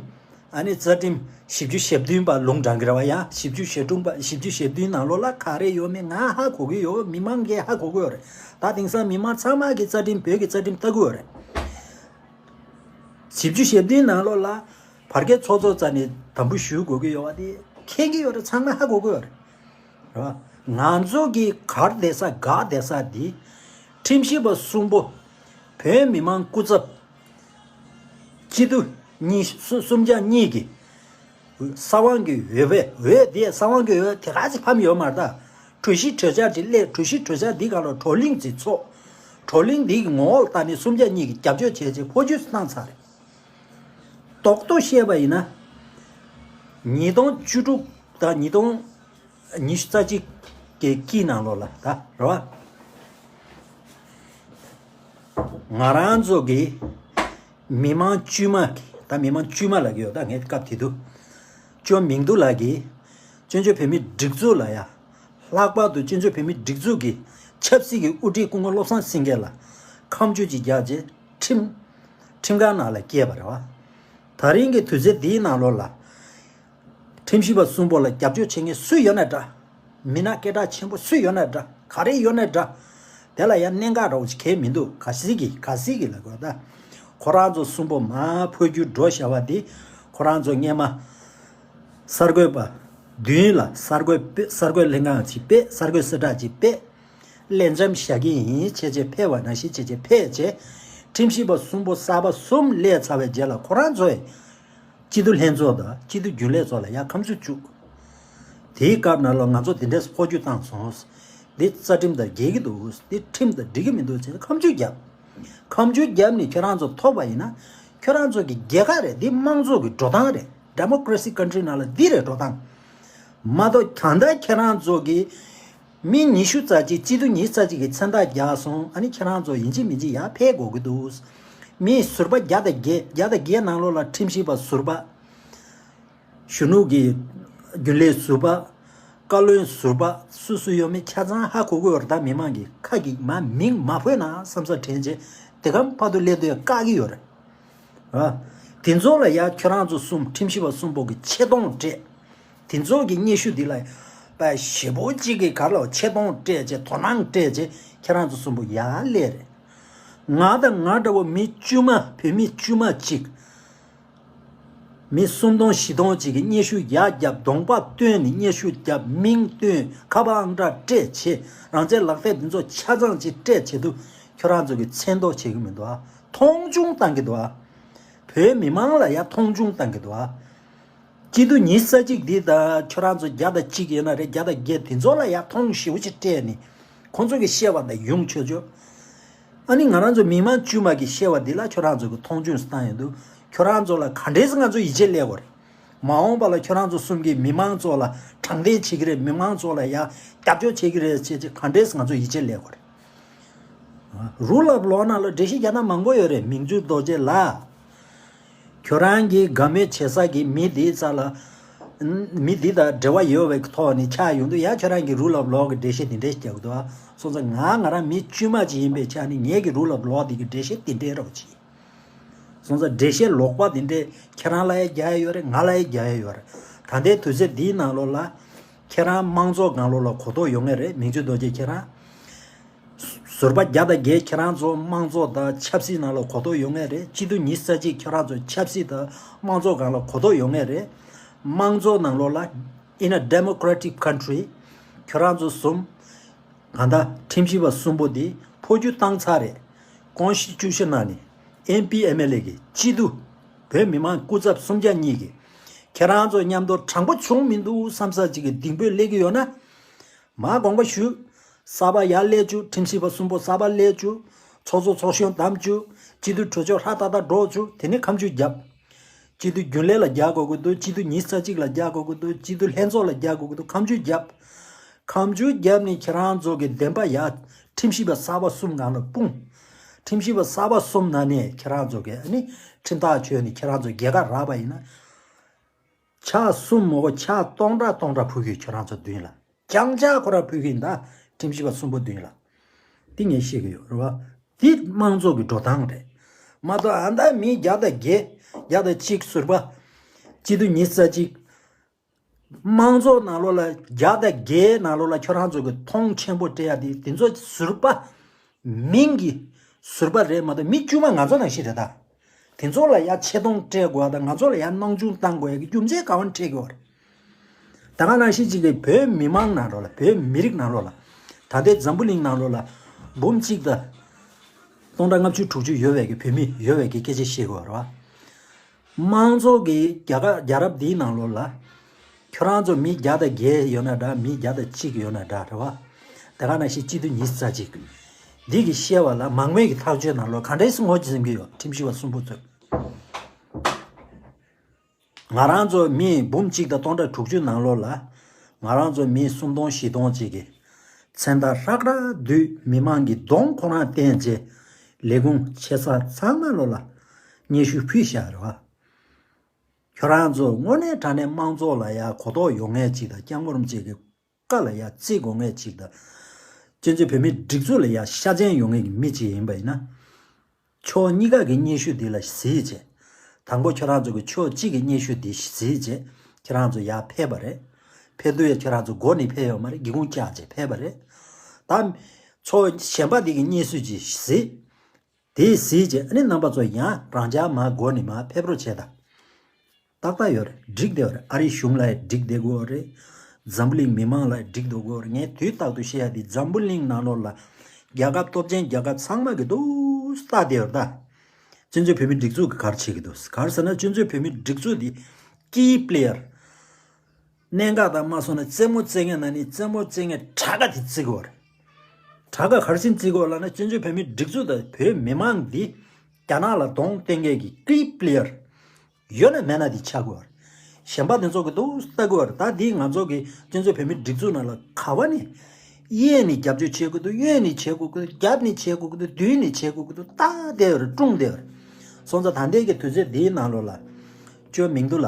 ཨ་ནི་རྩ་ཁྲིམས་བཞི་བཅུ་ཞེ་བདུན་པ་ལུང་དྲངས་ཀྱི་རེད་བ། ཡ། བཞི་བཅུ་ཞེ་དྲུག་པ། བཞི་བཅུ་ཞེ་བདུན་ནང་ལོགས་ལ་ག་རེ་ཡོད་མེད་ང་ཧ་གོ་གི་ཡོད། མི་མང་གིས་ཧ་གོ་གི་ཡོད་རེད། ད་དེང་སང་མི་མང་ཚང་མ་གིས་རྩ་ཁྲིམས། བོད་ཀྱི་རྩ་ཁྲིམས་ལྟ་གི་ཡོད་རེད། བཞི་བཅུ་ཞེ་བདུན་ནང་ལོགས་ལ་བར་བརྒལ་ཚོགས་གཙོ་རྩ་ནས་དམ་འབུལ་ཞུ་དགོས་ཀྱི་ཡོད་པ་དེ་མཁྱེན་གྱི་ཡོད་རེད། ཚང་མ་ཧ་གོ་གི་ཡོད་རེད། རེད་བ། ང་ཚོ་གི་གར་བསྡད་ས། འགག་བསྡད་ས་འདི། ཁྲིམས་ཞིབ་པ་གསུམ་པོ། བོད་མི་མང་སྐུ་ཚབ། སྤྱི་འཐུས་གཉིས། གསུ། གསུམ་ཆ་གཉིས་ཀྱི་གསང་བའི་འོས་པ། འོས་དེ་གསང་བའི་འོས་དེ་ག་ཅིག་ཕམ་ཡོད་མ་རེད། ད་གྲོས་གཞི་གྲོས་འཆར་ཅིག་སླེབས། གྲོས་གཞི་གྲོས་འཆར་འདི་སྒང་ལ་བགྲོ་གླེང་ཅིག་ཚོགས། བགྲོ་གླེང་འདིའི་ངོ་ལ་བལྟས་ནས་གསུམ་ཆ་གཉིས་ཀྱིས་རྒྱབ་སྐྱོར་བྱས་བྱས་འཕོ་འགྱུར་བཏང་ཚར་རེད། རྡོག་རྡོག་བཤད་པ་ཡིན་ན། ཉིས་སྟོང་བཅུ་དྲུག་དང་ཉིས་སྟོང་ཉི་ཤུ་རྩ་གཅིག་གི་དཀྱིལ་ནང་ལོགས་ལ། ད་རེད་བ། ང་རང་ཚོ་གི་མི་མང་དཀྱུས་མ་གི། ད་མི་མང་དཀྱུས་མ་ལབ་ཀྱི་ཡོད། ད་ངས་སྐབས་དེ་དུས་ཇོ་མིང་ཏུ་ལགས་ཀྱིས་བཙན་བྱོལ་བོད་མིའི་སྒྲིག་འཛུགས་ལ་ཡ། ལྷག་པར་དུ་བཙན་བྱོལ་བོད་མིའི་སྒྲིག་འཛུགས་ཀྱི་ཆབ་སྲིད་ཀྱི་དབུ་ཁྲིད་སྐུ་ངོ་བློ་བཟང་སེང་གེ་ལ་ཁ་མཆུ་ཅིག་རྒྱག་རྗེས་ཁྲིམས། ཁྲིམས་ཁང་ནང་ལ་བསྐྱལ་བ་རེད་བ། ད་རིང་གི་དུས་ཚོད་འདིའི་ནང་ལོགས་ལ། ཁྲིམས་ཞིབ་པ་གསུམ་པོ་ལ་རྒྱབ་སྐྱོར་བྱེད་མཁན་སུ་ཡོད་ན་འདྲ། མི་སྣ་སྐད་གྲགས་ཆེན་པོ་སུ་ཡོད་ན་འདྲ། ག་རེ་ཡོད་ན་འདྲ། དེ་ལ་ཡང་གནད་འགག་འདྲ་བོ་ཞིག་གང་ཡང་མི་འདུག་གལ་སྲིད་ཀྱི། གལ་སྲིད་ཀྱི་ལབ་དགོས་ད། ཁོ་རང་ཚོ་གསུམ་པོ་མར་འཕོ་འགྱུར་འགྲོ་བཞག་པ་འདི། ཁོ་རང་ཚོ་སྔོན་མ་གསར་འགོད་པ་བདུན་ལ་གསར་འགོད་པ། གསར་འགོད་ལྷན་ཁང་ཅིག་ཕེབས། གསར་འགོད་གསལ་བསྒྲགས་ཅིག་ཕེབས། ལྷན་འཛོམས་བཞག་གི་ཡིན་བྱས་བྱས་ཕེབས་པ་ནང་བཞིན་བྱས་བྱས་ཕེབས་བྱས། ཁྲིམས་ཞིབ་པ་གསུམ་པོ་གསར་པ་གསུམ་སླེབས་ཚར་བའི་རྗེས་ལ་ཁོ་རང་ཚོས་སྤྱི་འཐུས་ལྷན་ཚོགས་དང་སྤྱི་འཐུས་རྒྱུན་ལས་ཚོ་ལ་ཡ་ཁ་མཆུ་བཙུགས། དེའི་སྐབས་ནང་ལ་ང་ཚོ་དེ་འདྲས་འཕོ་འགྱུར་བཏང་སོང་། འདི་རྩ་ཁྲིམས་དང་འགལ་གྱི་འདུག་འདི་ཁྲིམས་དང་འགྲིག་གི་མི་འདུག་ཟེར་ཁ་མཆུ་བརྒྱབ། ཁ་མཆུ་བརྒྱབ་ནས་ཁྱེད་རང་ཚོ་ཐོབ་པ་ཡིན་ན། ཁྱེད་རང་ཚོ་གི་རྒྱལ་ཁ་རེད། འདི་དམངས་གཙོ་གི་འགྲོ་སྟངས་རེད། Democracy country ནང་ལ་འདི་རེད་འགྲོ་སྟངས། མ་གཏོགས་གང་ལྟར་ཁྱེད་རང་ཚོ་གི་མི་ཉི་ཤུ་རྩ་གཅིག་སྤྱི་འཐུས་ཉི་ཤུ་རྩ་གཅིག་གིས་མཚན་རྟགས་བརྒྱབ་སོང་། ཨ་ནི་ཁྱེད་རང་ཚོ་ཡིན་གཅིག་མིན་གཅིག་ཡར་ཕེབས་དགོས་ཀྱི་འདུག་མི་ཟུར་པ་བརྒྱ་དང་བརྒྱད། བརྒྱ་དང་བརྒྱད་ནང་ལོགས་ལ་ཁྲིམས་ཞིབ་པ་ཟུར་པ། གཞོན་ནུ་གི་རྒྱུན་ལས་ཟུར་པ། བཀའ་བློན་ཟུར་པ་སུ་སུ་ཡོད་མེད་ཆ་ཚང་ཧ་གོ་གི་ཡོད་རེད། ད་མི་མང་གི་ཁ་གི་མ་མིང་མ་འཕོས་ན་བསམ་ས་དྲན་བྱས་དེ་གམ་ཕ་ཏུ་སླེབས་དུས་བཀག་གི་ཡོད་རེད། ཨ། དེ་ཚོ་ལ་ཡ་ཁྱོད་རང་ཚོ་གསུམ་ཁྲིམས་ཞིབ་པ་གསུམ་པོ་གི་ཆེ་མཐོང་སྤྲད། དེ་ཚོ་གི་སྙན་ཞུ་འདི་ལ་པ་ཞེ་པོ་གཅིག་གི་གར་ལ་ཆེ་མཐོང་སྤྲད་བྱས་དོ་སྣང་སྤྲད་བྱས་ཁྱེད་རང་ཚོ་གསུམ་པོ་ཡར་སླེབས་རེད། ང་དང་ང་འདྲ་བོ་མི་དཀྱུས་མ་བོད་མི་དཀྱུས་མ་གཅིག་མི་སུམ་སྟོང་བཞི་སྟོང་གཅིག་གི་སྙན་ཞུ་ཡར་བརྒྱབ་གདོང་པ་སྟོན་ནས་སྙན་ཞུ་བརྒྱབ་མིང་བཏོན་ཁ་པར་ཨང་གྲངས་སྤྲད་བྱས་རང་བཙན་ལག་དེབ་འདི་ཚོ་ཆ་ཚང་ཅིག་སྤྲད་བྱེད་དུས་ཁྱོད་རང་ཚོ་གི་མཚན་འདོགས་བྱེད་ཀྱི་མི་འདུག་ཨ། མཐོང་ཆུང་བཏང་གི་འདུག་ཨ། བོད་མི་མང་ལ་ཡ་མཐོང་ཆུང་བཏང་གི་འདུག་ཨ། སྤྱི་འཐུས་ཉི་ཤུ་རྩ་གཅིག་འདི་དང་ཁྱོད་རང་ཚོ་བརྒྱ་དང་གཅིག་ཡིན་ན་རེད་བརྒྱ་དང་བརྒྱད་དེ་ཚོ་ལ་ཡ་མཐོང་ཞེ་པོ་ཅིག་སྤྲད་ནས་ཁོང་ཚོ་གི་བཤད་པ་དང་ཡོང་ཆོག་ཆོག་ཨ་ནི་ང་རང་ཚོ་མི་མང་དཀྱུས་མ་གི་བཤད་པ་འདི་ལ་ཁྱོད་རང་ཚོ་གི་མཐོང་ཆུང་བཏང་ཡོང་དུས་ཁྱོད་རང་ཚོ་ལ་ག་འདྲས་སེ་ང་ཚོ་ཡིད་ཆེས་སླེབས་དགོས་རེད། མ་འོངས་པ་ལ་ཁྱོད་རང་ཚོ་གསུམ་གྱིས་མི་མང་ཚོ་ལ་དྲང་བདེན་བྱེད་ཀྱི་རེད་མི་མང་ཚོ་ལ་ཡ་རྒྱབ་སྐྱོར་བྱེད་ཀྱི་རེད་ཅེས་ཅེས་ག་འདྲས་སེ་ང་ཚོ་ཡིད་ཆེས་སླེབས་དགོས་རེད། རུ་ལབ་ལོག་ནང་ལ་འགྲེལ་བཤད་རྒྱག་ན་མང་པོ་ཡོད་རེད། མིང་བཅུ་རྡོ་རྗེ་ལགས། ཁྱོད་རང་གིས་དགའ་མོས་བྱེད་ས་གི་མི་དེའི་རྩ་ལ། མི་འདི་དང་འབྲེལ་བ་ཡོད་པའི་ཐོག་ནས་ཆགས་ཡོང་དུས་ཡ་ཁྱོད་རང་གིས་རུ་ལབ་ལོག་གི་འགྲེལ་བཤད་དེ་འདྲས་རྒྱག་འདུག་ཨ། སོང་ཙང་ང་ང་རང་མི་དཀྱུས་མ་ཅིག་ཡིན་པའི་ཆ་ནས་ངེད་ཀྱི་རུ་ལབ་ལོག་དེ་གི་འགྲེལ་བཤད་དེ་འདྲས་རོགས་གྱིས། སོང་ཙང་འགྲེལ་བཤད་ལོག་པ་དེ་འདྲས་ཁྱེད་རང་ལ་ཡ་རྒྱག་ཡ་ཡོད་རེད། ང་ལ་ཡ་རྒྱག་ཡ་ཡོད་རེད། ད་ལྟའི་དུས་ཚོད་འདིའི་ནང་ལོགས་ལ་ཁྱེད་རང་དམངས་གཙོ་སྒང་ལོགས་ལ་གོ་རྟོགས་ཡོད་ངེས་རེད། མིང་བཅུ་རྡོ་རྗེ་ཁྱེད་རང་ཟུར་པ་བརྒྱ་དང་བརྒྱད་ཁྱེད་རང་ཚོ་དམངས་གཙོ་དང་ཆབ་སྲིད་ནང་ལ་གོ་རྟོགས་ཡོད་ངེས་རེད། སྤྱི་འཐུས་ཉི་ཤུ་རྩ་གཅིག་ཁྱེད་རང་ཚོ་ཆབ་སྲིད་དང་དམངས་གཙོ་སྒང་ལ་གོ་རྟོགས་ཡོད་ངེས་རེད། དམངས་གཙོ་ནང་ལོགས་ལ་in a democratic country ཁྱེད་རང་ཚོ་གསུམ་གང་ལྟར་ཁྲིམས་ཞིབ་པ་གསུམ་པོ་དེ་འཕོ་འགྱུར་བཏང་ཚར་རེད། ཀོན་སི་ཊི་ཊུ་ཤན་ནང་ནས་ཨེམ་པི་ཨེམ་ཨེལ་ཨེ་གི་སྤྱི་འཐུས་བོད་མི་མང་སྐུ་ཚབ་གསུམ་ཆ་གཉིས་ཀྱིས་ཁྱེད་རང་ཚོ་མཉམ་དུ་དྲང་པོ་བྱུང་མི་འདུག་བསམ་ས་ཅིག་གི་ལྡིང་དཔོན་སླེབས་ཀྱི་ཡོད་ན། མ་དགོངས་པ་ཞུ། གསར་པ་ཡར་སླེབས་བཅུག་ཁྲིམས་ཞིབ་པ་གསུམ་པོ་གསར་པ་སླེབས་བཅུག་ཚོགས་གཙོ་ཚོགས་གཞོན་བདམས་བཅུག་སྤྱི་འཐུས་གྲོས་ཆོད་ཧྲ་ཏག་ཏག་འགྲོ་བཅུག་དེ་ནས་ཁ་མཆུ་རྒྱབ། སྤྱི་འཐུས་རྒྱུན་ལས་ལ་རྒྱག་དགོས་ཀྱི་འདུག་སྤྱི་འཐུས་ཉི་ཤུ་རྩ་གཅིག་ལ་རྒྱག་དགོས་ཀྱི་འདུག་སྤྱི་འཐུས་ལྷན་ཚོགས་ལ་རྒྱག་དགོས་ཀྱི་འདུག་ཁ་མཆུ་རྒྱབ། ཁ་མཆུ་རྒྱབ་ནས་ཁྱེད་རང་ཚོ་གི་བདེན་པ་ཡར་ཁྲིམས་ཞིབ་པ་གསར་པ་གསུམ་ནང་ལ་སྤུངས། ཁྲིམས་ཞིབ་པ་གསར་པ་གསུམ་ནང་ནས་ཁྱེད་རང་ཚོ་གི་ཨ་ནི་ཁྲིམས་ཐག་གཅོད་ནས་ཁྱེད་རང་ཚོ་རྒྱལ་ཁ་རག་པ་ཡིན་ན། ཕྱག་གསུམ་མོ་གོ་ཕྱག་སྟོང་ཕྲག་སྟོང་ཕྲག་ཕུལ་གྱི་ཁྱོད་རང་ཚོ་མདུན་ལ། རྐྱང་ཕྱག་ཁོ་ར་ཕུལ་གྱི་ཡིན་ད་ཁྲིམས་ཞིབ་པ་གསུམ་པོ་མདུན་ལ། འདི་ངས་བཤད་ཀྱི་ཡོད་རེད་བ། འདི་དམངས་གཙོ་གི་འགྲོ་སྟངས་རེད། མ་གཏོགས་ཨ་མདའ་མི་བརྒྱ་དང་བརྒྱད་བརྒྱ་དང་གཅིག་ཟུར་པ། སྤྱི་འཐུས་ཉི་ཤུ་རྩ་གཅིག་དམངས་གཙོ་ནང་ལོགས་ལ་བརྒྱ་དང་བརྒྱད་ནང་ལོགས་ལ་ཁྱོད་རང་ཚོ་གི་མཐོང་ཆེན་པོ་སྤྲད་ཡ་དེ་དེ་ཚོ་ཟུར་པ། མིང་གི་ཟུར་པ་རེད་མ་གཏོགས་མི་དཀྱུས་མ་ང་ཚོ་ནང་བཞིན་རེད་ད། དེ་ཚོ་ལ་ཡ་ཆེ་མཐོང་སྤྲད་དགོས་པ་དང་ང་ཚོ་ལ་ཡ་སྣང་ཆུང་བཏང་དགོས་ཡ་གི་རྒྱུ་མཚན་ག་བ་ནས་འཕྲད་དགོས་པ་རེད། ད་ག་ནང་བཞིན་གཅིག་གི་བོད་མི་མང་ནང་ལོགས་ལ་བོད་མི་རིགས་ནང་ལོགས་ལ་ད་ལྟའི་འཛམ་བུ་གླིང་ནང་ལོགས་ལ་འབུམ་གཅིག་དང་སྟོང་ཕྲག་ལྔ་བཅུ་དྲུག་ཅུ་ཡོད་པའི་གི་བོད་མི་ཡོད་པའི་གི་སྐད་ཆ་བཤད་དགོས་པ་རེད་བ། དམངས་གཙོ་གི་རྒྱ་གར་རྒྱལ་རབས་འདིའི་ནང་ལོགས་ལ། ཁྱོད་རང་ཚོ་མི་བརྒྱ་དང་བརྒྱད་ཡོད་ན་འདྲ་མི་བརྒྱ་དང་གཅིག་ཡོད་ན་འདྲ་རེད་བ། དེ་ག་ནང་བཞིན་སྤྱི་འཐུས་ཉི་ཤུ་རྩ་གཅིག་འདི་གི་བཤད་པ་ལ་མང་མོས་ཀྱི་ཐག་གཅོད་ནང་ལོགས་ག་འདྲས་སེ་ངོ་ཅི་ཟིན་གྱི་ཡོད་ཁྲིམས་ཞིབ་པ་གསུམ་པོ་ཚོས། ང་རང་ཚོ་མི་འབུམ་གཅིག་དང་སྟོང་ཕྲག་དྲུག་ཅུ་ནང་ལོགས་ལ། ང་རང་ཚོ་མི་སུམ་སྟོང་བཞི་སྟོང་ཅིག་གི་མཚན་རྟགས་ཧྲག་ཧྲག་བསྡུས་མི་མང་གི་གདོང་ཁོ་རང་བསྟན་རྗེས་ལས་ཁུངས་ཆེ་ས་ཚང་མ་ལོ་ལ་སྙན་ཞུ་ཕུལ་བཞག་རེད་བ། ཁྱོད་རང་ཚོ་དངོས་གནས་དྲང་གནས་དམངས་གཙོ་ལ་ཡ་གོ་རྟོགས་ཡོད་མཁན་ཅིག་དང་སྐྱབས་མགོན་རིན་པོ་ཆེ་གི་བཀའ་ལ་ཡ་བརྩི་དགོས་མཁན་ཅིག་དང་། སྤྱི་ཚོགས་བོད་མིའི་སྒྲིག་འཛུགས་ལ་ཡ་ཤ་ཚན་ཡོད་མཁན་གྱི་མི་ཅིག་ཡིན་པ་ཡིན་ན། ཕྱོགས་གཉིས་ཀ་གི་སྙན་ཞུ་འདི་ལ་གཟིགས་བྱས། དང་པོ་ཁྱོད་རང་ཚོ་གི་ཕྱོགས་གཅིག་གི་སྙན་ཞུ་འདི་གཟིགས་བྱས་ཁྱོད་རང་ཚོ་ཡར་ཕེབས་པ་རེད། ཕེབས་དུས་ཡ་ཁྱོད་རང་ཚོ་སྒོ་ནས་ཕེབས་ཡོད་མ་རེད། སྒེའུ་ཁུང་བཅག་བྱས་ཕེབས་པ་རེད། ད་ཕྱོགས་གཞན་པ་འདི་གི་སྙན་ཞུ་ཅིག་གཟིགས། དེ་གཟིགས་བྱས་ཨ་ནི་རྣམ་པ་ཚོ་ཡང་རང་འཇགས་མར་སྒོ་ནས་མར་ཕེབས་རོགས་བྱས་དང་། ཏག་ཏག་ཡོད་རེད། འགྲིག་བསྡད་ཡོད་རེད། ཨ་རིའི་གཞུང་ལ་ཡང་འགྲིག་བསྡད་དགོས་རེད། འཛམ་བུ་གླིང་མི་མང་ལ་ཡང་འགྲིག་འགྲོ་དགོས་རེད། ངས་དུས་རྟག་ཏུ་བཤད་ཡ་དེ་འཛམ་བུ་གླིང་ནང་ལོགས་ལ་རྒྱལ་ཁབ་སྟོབས་ཆེན་རྒྱལ་ཁབ་ཚང་མ་གི་འདུག་ལྟ་བསྡད་ཡོད་རེད་ད། སྤྱི་ཚོགས་བོད་མིའི་སྒྲིག་འཛུགས་ཀྱི་ག་རེ་བྱེད་ཀྱི་འདུག་ག་རེ་ཟེར་ན་སྤྱི་ཚོགས་བོད་མིའི་སྒྲིག་འཛུགས་འདི་ཀི་པི་ལེ་ཡར། གནད་འགག་དང་མ་སོང་ན་རྩེད་མོ་རྩེ་མཁན་ན་ནི་རྩེད་མོ་རྩེ་མཁན་དྲག་ག་དེ་བརྩི་དགོས་རེད། དྲག་ག་ག་རེ་བྱས་བརྩི་དགོས་ལབ་ན་སྤྱི་ཚོགས་བོད་མིའི་སྒྲིག་འཛུགས་དང་བོད་མི་མང་འདི་རྒྱ་ནག་ལ་གདོང་བསྟན་མཁན་གྱི་ཀི་པི་ལེ་ཡར་ཡོད་ན་མེད་ན་དེ་ཆགས་དགོས་རེད། གཞན་པ་དེ་ཚོ་གི་འདུག་ལྟ་དགོས་རེད། ད་འདི་ང་ཚོ་གི་སྤྱི་ཚོགས་བོད་མིའི་སྒྲིག་འཛུགས་ནང་ལ་ག་བ་ནས་གཡས་ནས་རྒྱབ་སྐྱོར་བྱེད་དགོས་འདུག་གཡོན་ནས་བྱེད་དགོས་ཀྱི་འདུག་རྒྱབ་ནས་བྱེད་དགོས་ཀྱི་འདུག་མདུན་ནས་བྱེད་དགོས་ཀྱི་འདུག་ལྟ་བསྡད་ཡོད་རེད། སྲུང་བསྡད་ཡོད་རེད། སོང་ཙང་ད་ལྟའི་གི་དུས་ཚོད་འདིའི་ནང་ལོགས་ལ་ཅོ་མིང་དུ་ལ་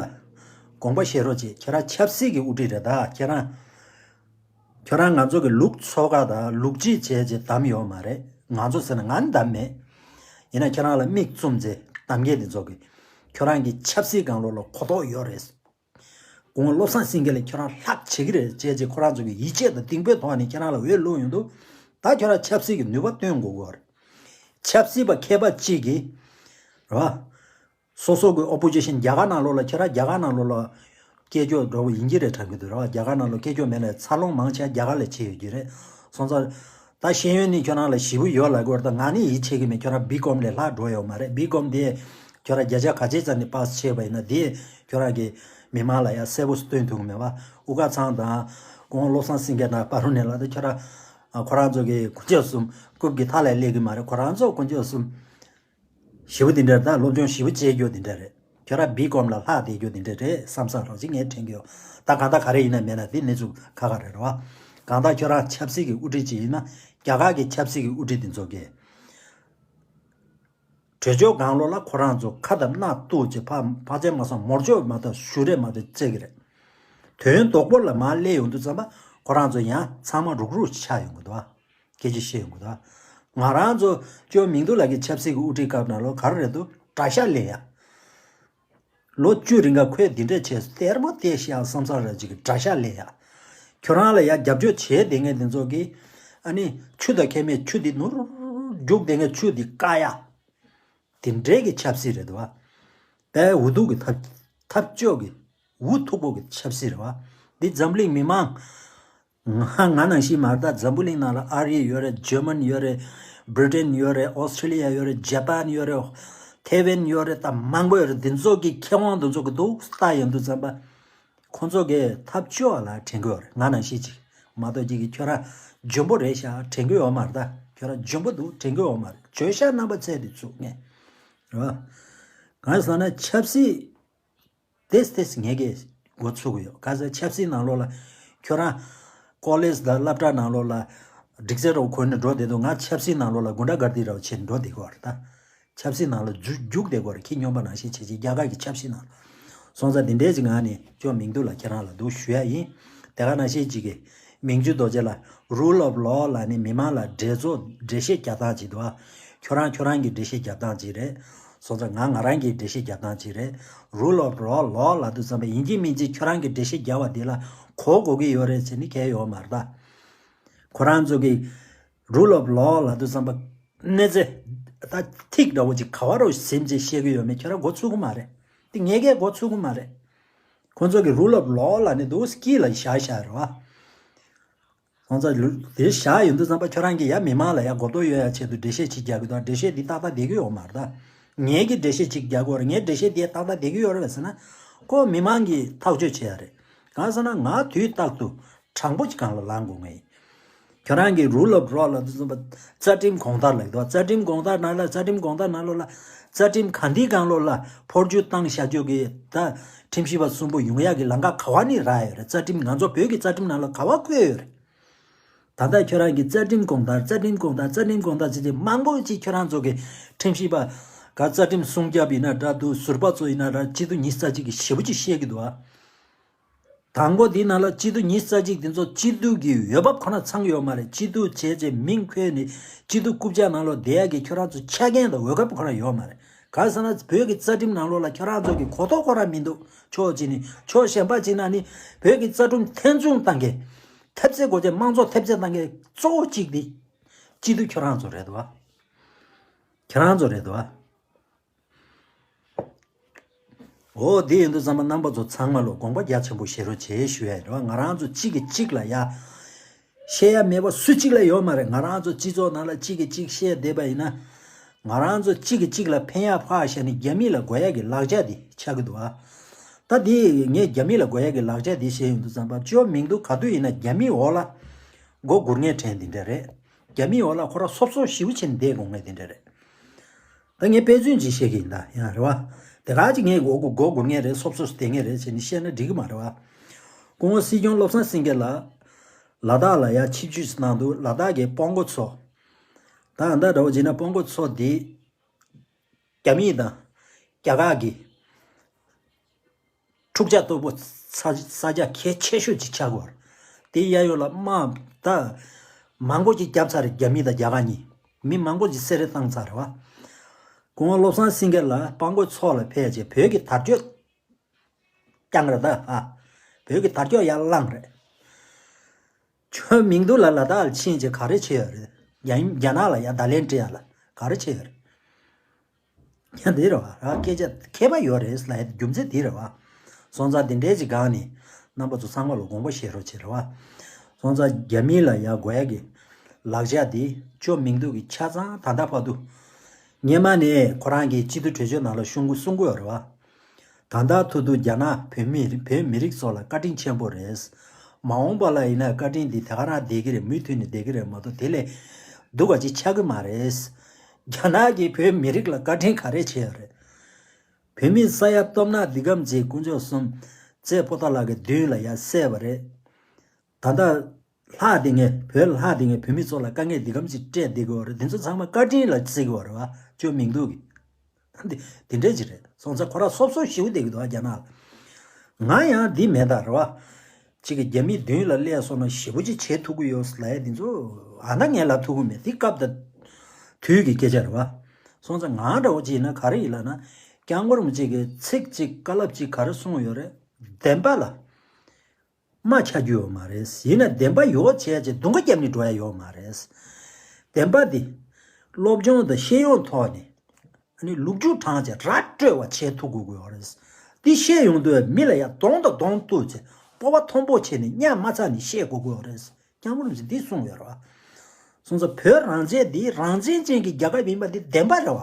དགོངས་པ་བཞེས་རོགས་བྱེད། ཁྱེད་རང་ཆབ་སྲིད་ཀྱི་དབུ་ཁྲིད་རེད། ད་ཁྱེད་རང་ ཁྱོད་རང་ང་ཚོ་གི་ལུག་འཚོ་ག་དང་ལུག་རྗེས་བྱས་རྗེས་བདམས་ཡོད་མ་རེད། ང་ཚོ་ཟེར་ན་ང་བདམས་མེད། ཡིན་ན་ཁྱོད་རང་ལ་མིག་བཙུམ་རྗེས་བདམས་མཁན་དེ་ཚོ་གི་ཁྱོད་རང་གི་ཆབ་སྲིད་སྒང་ལོགས་ལ་གོ་རྟོགས་ཡོད་རེད། སྐུ་ངོ་བློ་བཟང་སེང་གེ་ལ་ཁྱོད་རང་ལྷག་བྱེད་ཀྱི་རེད་བྱས་རྗེས་ཁོ་རང་ཚོ་གི་ཡིད་ཆེས་དང་གཏིང་དཔེ་ཐོག་ནས་ཁྱེད་རང་ལ་འོས་བླུགས་ཡོང་དུས། ད་ཁྱོད་རང་ཆབ་སྲིད་ཀྱི་ནུས་པ་སྟོན་དགོས་ཀྱི་ཡོད་རེད། ཆབ་སྲིད་པ་མཁས་པ་གཅིག་གིས་རེད་བ། སོ་སོ་གི་ཨོ་པོ་ཟི་ཤན་རྒྱ་གར་ནང་ལོགས་ལ་ཁྱེད་རང་རྒྱ་གར་ནང་ལོགས་ལ་སྐད་ཅོར་འགྲོ་བ་ཡིན་གྱི་རེད་དྲན་གྱི་འདུག་རེད་བ། རྒྱ་གར་ནང་ལོགས་སྐད་ཅོར་མེད་ལ་འཚར་ལོངས་མང་ཆེ་རྒྱ་གར་ལ་བྱས་ཡོད་ཀྱི་རེད། སོང་ཙང་། ད་ཤེས་ཡོན་ནི་ཁྱོད་རང་ལ་ཞེ་པོ་ཡོད་ལབ་དགོས་རེད། ད་ང་ནི་ཡིད་ཆེས་ཀྱི་མེད། ཁྱོད་རང་བི་ཀོམ་ལས་ལྷག་འགྲོ་ཡོད་མ་རེད། བི་ཀོམ་དེ་ཁྱོད་རང་བརྒྱ་ཆ་ག་ཚོད་ཙམ་ནས་པཱ་སི་བྱས་པ་ཡིན་ན་དེ་ཁྱོད་རང་གི་མི་མང་ལ་ཡང་གསལ་པོ་སྟོན་ཐུབ་ཀྱི་མེད་པ། དབུ་དཀར་ཚང་དང་སྐུ་ངོ་བློ་བཟང་སེང་གེ་དང་བར་དུ་ནས་ལ་ད་ཁྱོད་རང་ཁོ་རང་ཚོ་གི་དཀོན་མཆོག་གསུམ་རྐུབ་ཀྱི་མཐའ་ལ་སླེབས་ཀྱི་མ་རེད། ཁོ་རང་ཚོ་དཀོན་མཆོག་གསུམ། ཞེ་པོ་དེ་འདྲ་རེད། ད་སློབ་སྦྱོང་ཞེ་པོ་བྱེད་རྒྱུ་དེ་འདྲ་རེད། ཁྱོད་རང་བི་ཀོམ་ལ་ལྷག་བསྡད་རྒྱུ་དེ་འདྲ་རེད་བསམ་བསམ་རོགས་ཅིག་ངས་དྲན་གྱི་ཡོད། ད་གང་ལྟར་ག་རེ་ཡིན་ན་མེད་ན་དེ་གནས་ཚུལ་ཁག་ཁག་རེད་རེད་བ། གང་ལྟར་ཁྱོད་རང་ཆབ་སྲིད་ཀྱི་དབུ་ཁྲིད་ཅིག་ཡིན་ན་རྒྱ་གར་གྱི་ཆབ་སྲིད་ཀྱི་དབུ་ཁྲིད་དེ་ཚོ་གིས་གྲོས་ཆོད་སྒང་ལོགས་ལ་ཁོ་རང་ཚོ་ཁ་དང་སྣ་གཏུགས་ཅིག་ཕ་ཕ་ཆེན་མ་སོང་མོར་ཅོག་མ་གཏོགས་ཞུ་རེ་མ་གཏོགས་བརྩི་གི་རེད། དོན་ལྡོག་པོ་ལ་མར་སླེབས་ཡོང་དུས་ཙམ་པ་ཁོ་རང་ཚོ་ཡང་ཚང་མ་རུག་རུག་ཆགས་ཡོང་གི་འདུག་བ། སྐད་ཆ་བཤད་ཡོང་གི་འདུག་ང་རང་ཚོ་ཅོ་མིང་ཐོ་ལགས་ཀྱི་ཆབ་སྲིད་ཀྱི་དབུ་ཁྲིད་སྐབས་ནང་ལོ་ག་རེ་རེད་འདུག་གྲྭ་ཤག་ལེན་ཡ། ལོ་བཅུ་རིང་ག་ཁོས་འདི་འདྲས་བྱས་སྟེར་མོ་སྟེར་ཤག་བསམ་བསམ་ར་ཅིག་གི་གྲྭ་ཤག་ལེན་ཡ། ཁྱོད་རང་ལ་ཡ་རྒྱབ་སྐྱོར་བྱས་བསྡད་མཁན་དེ་ཚོ་གིས་ཨ་ནི་ཆུ་དང་ཁྱད་མེད་ཆུ་འདི་ནུར་རྒྱུག་བསྡད་མཁན་ཆུ་འདི་བཀག་ཡ། དེ་འདྲས་ཀྱི་ཆབ་སྲིད་རེད་འདུག་བ། དཔེ་འུ་ཐུག་གི་ཐབས་ཐབས་སྐྱོ་གི་འུ་ཐུག་པོ་གི་ཆབ་སྲིད་རེད་བ། འདི་འཛམ་གླིང་མི་མང་ང་ང་ནང་བཞིན་མ་རེད། ད་འཛམ་བུ་གླིང་ནང་ལ་ཨ་རི་ཡོད་རེད། ཇར་མན་ཡོད་རེད། བྷི་རི་ཏན་ཡོད་རེད། ཨོ་སི་ཊྲེ་ལི་ཡ་ཡོད་རེད། ཇ་པན་ཡོད་རེད། ཐེ་ཝན་ཡོད་རེད། ད་མང་པོ་ཡོད་རེད། འདི་ཚོ་གི་མཁས་དབང་འདི་ཚོ་གི་འདུག་ལྟ་ཡོང་དུས་ཙམ་པ། ཁོང་ཚོ་གིས་ཐབས་སྐྱོ་བ་ལ་དྲན་གི་ཡོད་རེད། ང་ནང་བཞིན་ཅིག་མ་གཏོགས་ཅིག་གིས་ཁྱོད་རང་འཇོན་པོ་རེད་ཤག་དྲན་གི་ཡོད་མ་རེད། ད་ཁྱོད་རང་འཇོན་པོ་འདུག་དྲན་གི་ཡོད་མ་རེད། བརྗོད་བྱ་རྣམ་པ་ཚད་དེ་ཚུགས་ངེས་རེད་བ། གང་ཟེར་ན་ཆབ་སྲིད་ཏེས་ཏེས་ངེད་ཀྱིས་འགོ་ཚུགས་ཀྱི་ཡོད། གང་ཟེར་ཆབ་སྲིད་ནང་ལོགས་ལ་ཁྱོད་རང་ཀོ་ལེཇ་དང་སློབ་གྲྭ་ནང་ལོགས་ལ་སྒྲིག་རྩལ་རོགས་གོན་ནས་འགྲོ་བསྡད་འདུག་ང་ཆབ་སྲིད་ནང་ལོགས་ལ་གུན་ཌ་གར་ཏི་རོགས་བྱས་ནས་འགྲོ་བསྡད་ཀྱི་ཡོད་རེད་ད། ཆབ་སྲིད་ནང་ལ་རྒྱུག་རྒྱུག་བསྡད་ཀྱི་ཡོད་རེད། ཁྱི་སྨྱོན་པ་ནང་བཞིན་བྱས་བྱས་རྒྱ་གར་གྱི་ཆབ་སྲིད་ནང་ལ། སོང་ཙང་དེ་འདྲའི་ཅིག་ངང་ནས་ཅོ་མིང་ཐོ་ལགས་ཁྱེད་རང་ལ་འདུག་ཞུ་ཡ་ཡིན། དེ་ག་ནང་བཞིན་ཅིག་གི་མིང་ཆུ་རྡོ་རྗེ་ལ་Rule of Law་ལ་ནི་མི་མང་ལ་འགྲེལ་ཚོགས་འགྲེལ་བཤད་རྒྱག་སྟངས་ཅིག་འདུག་ཨ། ཁྱོད་རང་ཁྱོད་རང་གི་འགྲེལ་བཤད་རྒྱག་སྟངས་ཅིག་རེད། སོང་ཙང་ང་ང་རང་གི་འགྲེལ་བཤད་རྒྱག་སྟངས་ཅིག་རེད། Rule of Law་ལབ་དུས་ཙམ་པ་ཡིན་གཅིག་མིན་གཅིག་ཁྱོད་རང་གི་འགྲེལ་བཤད་རྒྱག་པ་འདི་ལ་གོ་དགོས་ཀྱི་ཡོད་རེད་ཟེར་ནི་གལ་ཡོད་མ་རེད་ད། ཁོ་རང་ཚོ་གི་Rule of Law་ལབ་དུས་ཙམ་པ་གནས་ཚད་ད་ཐིག་འདྲ་བོ་ཅིག་ག་བ་རུ་ཟིན་ཅིག་བཤད་ཀྱི་ཡོད་མེད་ཁྱོད་རང་མགོ་ཚོས་ཀྱི་མ་རེད། དེ་ངས་ཀྱང་མགོ་ཚོས་ཀྱི་མ་རེད། ཁོ་ཚོ་གི་Rule of Law་ལབ་ནི་འདུག་སྐྱིད་ལ་བཞག་བཞག་རེད་བ། ཁོང་ཚོ་ལུ་དེ་བཞག་ཡོང་དུས་ཙམ་པ་ཁྱོད་རང་གིས་ཡ་མི་མང་ལ་ཡ་གོ་རྟོགས་ཡོད་ཡ་ཆེད་དུ་འགྲེལ་བཤད་ཅིག་རྒྱག་གི་འདུག་འགྲེལ་བཤད་འདི་ཏག་ཏག་བསྡད་ཀྱི་ཡོད་མ་རེད་ད། ངས་ཀྱི་འགྲེལ་བཤད་ཅིག་རྒྱག་གི་ཡོད་རེད། ངའི་འགྲེལ་བཤད་འདི་ཏག་ཏག་བསྡད་ཀྱི་ཡོད་རེད་ཟེར་ན། ཁོ་མི་མང་གིས་ཐག་གཅོད་བྱེད་ཡ་རེད། གང་ཟེར་ན་ང་དུས་རྟག་ཏུ་དྲང་པོ་ཅིག་སྒང་ལ་ལངས་དགོས་ངེས་ཡིན། ཁྱོད་རང་གི་Rule of Law་ལབ་དུས་ཙམ་པ་རྩ་ཁྲིམས་གོང་ལྟར་ལབ་ཀྱི་འདུག་རྩ་ཁྲིམས་གོང་ལྟར་ནང་ལ་རྩ་ཁྲིམས་གོང་ལྟར་ནང་ལོགས་ལ་རྩ་ཁྲིམས་ག་འདིའི་སྒང་ལོགས་ལ་འཕོ་འགྱུར་བཏང་བཞག་རྒྱུ་གི་ད་ཁྲིམས་ཞིབ་པ་གསུམ་པོ་ཡོང་ཡག་གི་ལམ་ཁ་ག་བ་ནས་རག་ཡོད་རེད། རྩ་ཁྲིམས་ང་ཚོ་བོད་ཀྱི་རྩ་ཁྲིམས་ནང་ལ་ག་བ་བཀོད་ཡོད་རེད། ད་ལྟ་ཁྱོད་རང་གི་རྩ་ཁྲིམས་གོང་ལྟར་རྩ་ཁྲིམས་གོང་ལྟར་རྩ་ཁྲིམས་གོང་ལྟར་ཟེར་ཏེ་མང་པོ་ཅིག་ཁྱོད་རང་ཚོ་གི་ཁྲིམས་ཞིབ་པ་ག་རྩ་ཁྲིམས་སྲུང་སྐྱོབ་ཡིན་ན་འདྲ་འདུག་ཟུར་པ་ཚོ་ཡིན་ན་འདྲ་སྤྱི་འཐུས་ཉི་ཤུ་རྩ་གཅིག་གི་ཞེ་པོ་ཅིག་བཤད་ཀྱི་འདུག་ཨ། དང་པོ་འདི་ནང་ལ་སྤྱི་འཐུས་ཉི་ཤུ་རྩ་གཅིག་འདི་ཚོ་སྤྱི་འཐུས་ཀྱི་འོས་བབ་ཁོ་ན་ཚང་ཡོད་མ་རེད། སྤྱི་འཐུས་བྱས་རྗེས་མིང་འཁོད་ནས་སྤྱི་འཐུས་རྐུབ་བཀྱག་ནང་ལོགས་བསྡད་ཡག་གི་ཁྱོད་རང་ཚོ་ཆ་རྐྱེན་དང་འོས་བབ་ཁོ་རང་ཡོད་མ་རེད། གང་ཟེར་ན་བོད་ཀྱི་རྩ་ཁྲིམས་ནང་ལོགས་ལ་ཁྱོད་རང་ཚོ་གི་གོ་རྟོགས་ཁོ་རང་མི་འདུག་ཕྱོགས་གཅིག་ནས་ཕྱོགས་གཞན་པ་གཅིག་ན་ནི་བོད་ཀྱི་རྩ་ཁྲིམས་འཐེན་བྱུང་བཏང་མཁན་ཐེབས་རྩའི་སྒོ་ནས་དམངས་གཙོ་ཐེབས་རྩ་བཏང་མཁན་གཙོ་བོ་གཅིག་འདི་སྤྱི་འཐུས་ཁྱོད་རང་ཚོ་རེད་དོ། ཁྱོད་རང་ཚོ་རེད་དོ། འོ་དེ་ཡིན་དུས་ཙམ་པ་རྣམ་པ་ཚོ་ཚང་མ་ལ་དགོངས་པ་རྒྱ་ཆེན་པོ་བཞེས་རོགས་བྱེད་ཞུ་ཡ་ཡིན་རེད་བ། ང་རང་ཚོ་གཅིག་གིས་གཅིག་ལ་ཡ་བཤད་ཡ་མེད་པ་སུ་གཅིག་ལ་ཡོད་མ་རེད། ང་རང་ཚོ་སྤྱི་ཚོགས་ནང་ལ་གཅིག་གིས་གཅིག་བཤད་བསྡད་པ་ཡིན་ན། ང་རང་ཚོ་གཅིག་གིས་གཅིག་ལ་ཕན་ཡ་ཕར་བཞག་ནས་རྒྱ་མི་ལ་དགོས་ཡ་གི་ལག་ཆ་དེ་ཆགས་ཀྱི་འདུག་ཨ། ད་དེ་ངས་རྒྱ་མི་ལ་དགོས་ཡ་གི་ལག་ཆ་དེ་བཤད་ཡོང་དུས་ཙམ་པ་ཅོ་མིང་འདུག་ག་དུས་ཡིན་ན་རྒྱ་མིའི་འོག་ལ་མགོ་སྒུར་མཁན་དྲན་དེ་འདྲ་རེད། རྒྱ་མིའི་འོག་ལ་ཁོ་རང་སོབ་སོབ་ཞེ་པོ་བྱས་ནས་བསྡད་དགོས་ངེས་དེ་འདྲ་རེད། ད་ངས་དཔེ་མཚོན་ཅིག་བཤད་ཀྱི་ཡིན་ད་ཡང་རེད་བ། དེ་ག་ཅིག་ངས་མགོ་སྒུར་མཁན་རེད་སོབ་སོབ་བསྡད་མཁན་རེད་ཟེར་ནས་བཤད་ན་འགྲིག་གི་མ་རེད་བ། སྐུ་ངོ་སྲིད་སྐྱོང་བློ་བཟང་སེང་གེ་ལགས་ལ་དྭགས་ལ་ཡ་ཆིབས་བསྒྱུར་གནང་འདུག་ལ་དྭགས་ཀྱི་སྤོ་འགོ་ཚོ། ད་ཨ་ད་འདྲ་བོ་བྱས་ན་སྤོ་འགོ་ཚོ་འདི་རྒྱ་མི་དང་རྒྱ་གར་གྱི་འཁྲུག་ཆ་གཏོང་པོ་ས་ས་ཆ་གལ་ཆེ་ཤོས་ཅིག་ཆགས་ཀྱི་ཡོད་རེད། དེའི་གཡས་གཡོན་ལ་དམག་ད་མང་པོ་ཅིག་བརྒྱབ་ཚར་རེད། རྒྱ་མི་དང་རྒྱ་གར་གཉིས། མི་མང་པོ་ཅིག་བསད་རེས་བཏང་ཚར་རེད་བ། སྐུ་ངོ་བློ་བཟང་སེང་གེ་ལགས་སྤྲང་པོའི་ཚོགས་ལ་ཕེབས་རྗེས་བོད་ཀྱི་དར་ལྕོག་བརྐྱངས་རེད་ད། ཨ། བོད་ཀྱི་དར་ལྕོག་ཡར་བསླངས་རེད། ཁྱོད་མིང་ཐོ་ལ་ལ་དྭགས་ལ་ཕྱིན་རྗེས་ག་རེ་བྱས་ཡོད་རེད། རྒྱ་རྒྱ་ནག་ལ་ཡར་བརྡ་ལན་སྤྲད་ཡ་ལ་ག་རེ་བྱས་ཡོད་རེད། ཡང་འདི་རེད་བ། ར་སྐད་ཆ་མཁས་པ་ཡོད་རེད་ལ་རྒྱུ་མཚན་འདི་རེད་བ། སོང་ཙང་འདི་འདྲའི་ཅིག་སྒང་ནས་རྣམ་པ་ཚོ་ཚང་མ་ལ་དགོངས་པ་བཞེས་རོགས་བྱེད་རེད་བ། སོང་ཙང་རྒྱ་མི་ལ་ཡ་དགོས་ཡ་གི་ལག་ཆ་འདི་ཅོ་མིང་ཐོ་གི་ཆ་ཚང་ད་ལྟ་བར་དུ། སྔོན་མ་ནས་ཁོ་རང་གི་སྤྱི་འཐུས་གྲོས་ཆོད་ནང་ལ་གསུང་གི་གསུང་གི་ཡོད་རེད་བ། ད་ལྟ་ཐུག་ཐུག་རྒྱ་ནག་བོད་མི་རིགས་བོད་མི་རིགས་ཚོ་ལ་བཀའ་དྲིན་ཆེན་པོ་རེད། མ་འོངས་པ་ལ་ཡིན་ན་བཀའ་དྲིན་འདི་དེ་ག་རང་བསྡད་ཀྱི་རེད། མུ་མཐུད་ནས་བསྡད་ཀྱི་རེད་མ་གཏོགས་དེ་ལས་སྡུག་ག་ཅིག་ཆགས་ཀྱི་མ་རེད། རྒྱ་ནག་གིས་བོད་མི་རིགས་ལ་བཀའ་དྲིན་ག་རེ་བྱས་ཡོད་རེད། བོད་མི་ས་ཡ་སྟོབས་ན་འདི་གམ་ཅིག་དཀོན་མཆོག་གསུམ་བཙན་པོ་ཏཱ་ལ་གི་མདུན་ལ་ཡར་བསད་པ་རེད། ད་ལྟ་ལྷག་དེ་ངས་བོད་ལྷག་དེ་ངས་བོད་མི་ཚོ་ལ་དཀའ་ངལ་འདི་གམ་ཅིག་སྤྲད་བསྡད་དགོས་རེད། དེ་ཚོ་ཚང་མ་བཀའ་དྲིན་ལ་བརྩི་དགོས་རེད་བ། ཅོ་མིང་ཐོ་གི་འདི་འདི་འདྲས་ཅིག་རེད། སོང་ཙང་ཁོ་རང་སོབ་སོབ་ཞེ་པོ་བསྡད་ཀྱི་འདུག་བ་རྒྱ་ནག་ལ། ང་ཡང་འདི་མེད་ད་རེད་བ། གཅིག་གི་རྒྱ་མིའི་མདུན་ལ་སླེབས་སོང་ན་ཞེ་པོ་ཅིག་བྱེད་ཐུབ་ཀྱི་ཡོད་ལ་ཡ། འདི་ཚོ་ཨ་ན་ངས་ལབ་ཐུབ་ཀྱི་མེད། འདི་སྐབས་དང་དུས་ཀྱི་སྐད་ཆ་རེད་བ། སོང་ཙང་ང་འདྲ་བོ་ཅིག་ཡིན་ན་ག་རེ་ཡིན་ལབ་ན། སྐྱབས་མགོན་རིན་པོ་ཆེ་གིས་ཚིག་གཅིག་བཀའ་སློབ་གཅིག་ག་རེ་གསུངས་ཡོད་རེད། བདེན་པ་ལ་དམའ་ཆགས་རྒྱུ་ཡོད་མ་རེད། ཡིན་ན་བདེན་པ་ཡོད་བྱས་བྱས་སྡུག་པ་རྒྱབ་ནས་འགྲོ་ཡ་ཡོད་མ་རེད། བདེན་པ་འདི་སློབ་སྦྱོང་དང་ཤེས་ཡོན་ཐོག་ནས་ཨ་ནི་ལུག་རྒྱུག་དྲངས་བྱས་ར་སྤྲོད་པ་བྱེད་ཐུབ་དགོས་ཀྱི་ཡོད་རེད། འདི་བཤད་ཡོང་དུས་མི་ལ་ཡ་གདོང་དང་གདོང་གཏུགས་བྱས་སྤོབས་པ་མཐོན་པོ་བྱས་ནས་གཉའ་མ་ཚ་ནས་བཤད་དགོས་ཀྱི་ཡོད་རེད། སྐྱབས་མགོན་རིན་པོ་ཆེས་འདི་གསུངས་ཡོད་རེད་བ། སོང་ཙང་བོད་རང་བཙན་འདི་རང་བཙན་ཅན་གྱི་རྒྱལ་ཁབ་ཡིན་པ་འདི་བདེན་པ་རེད་བ།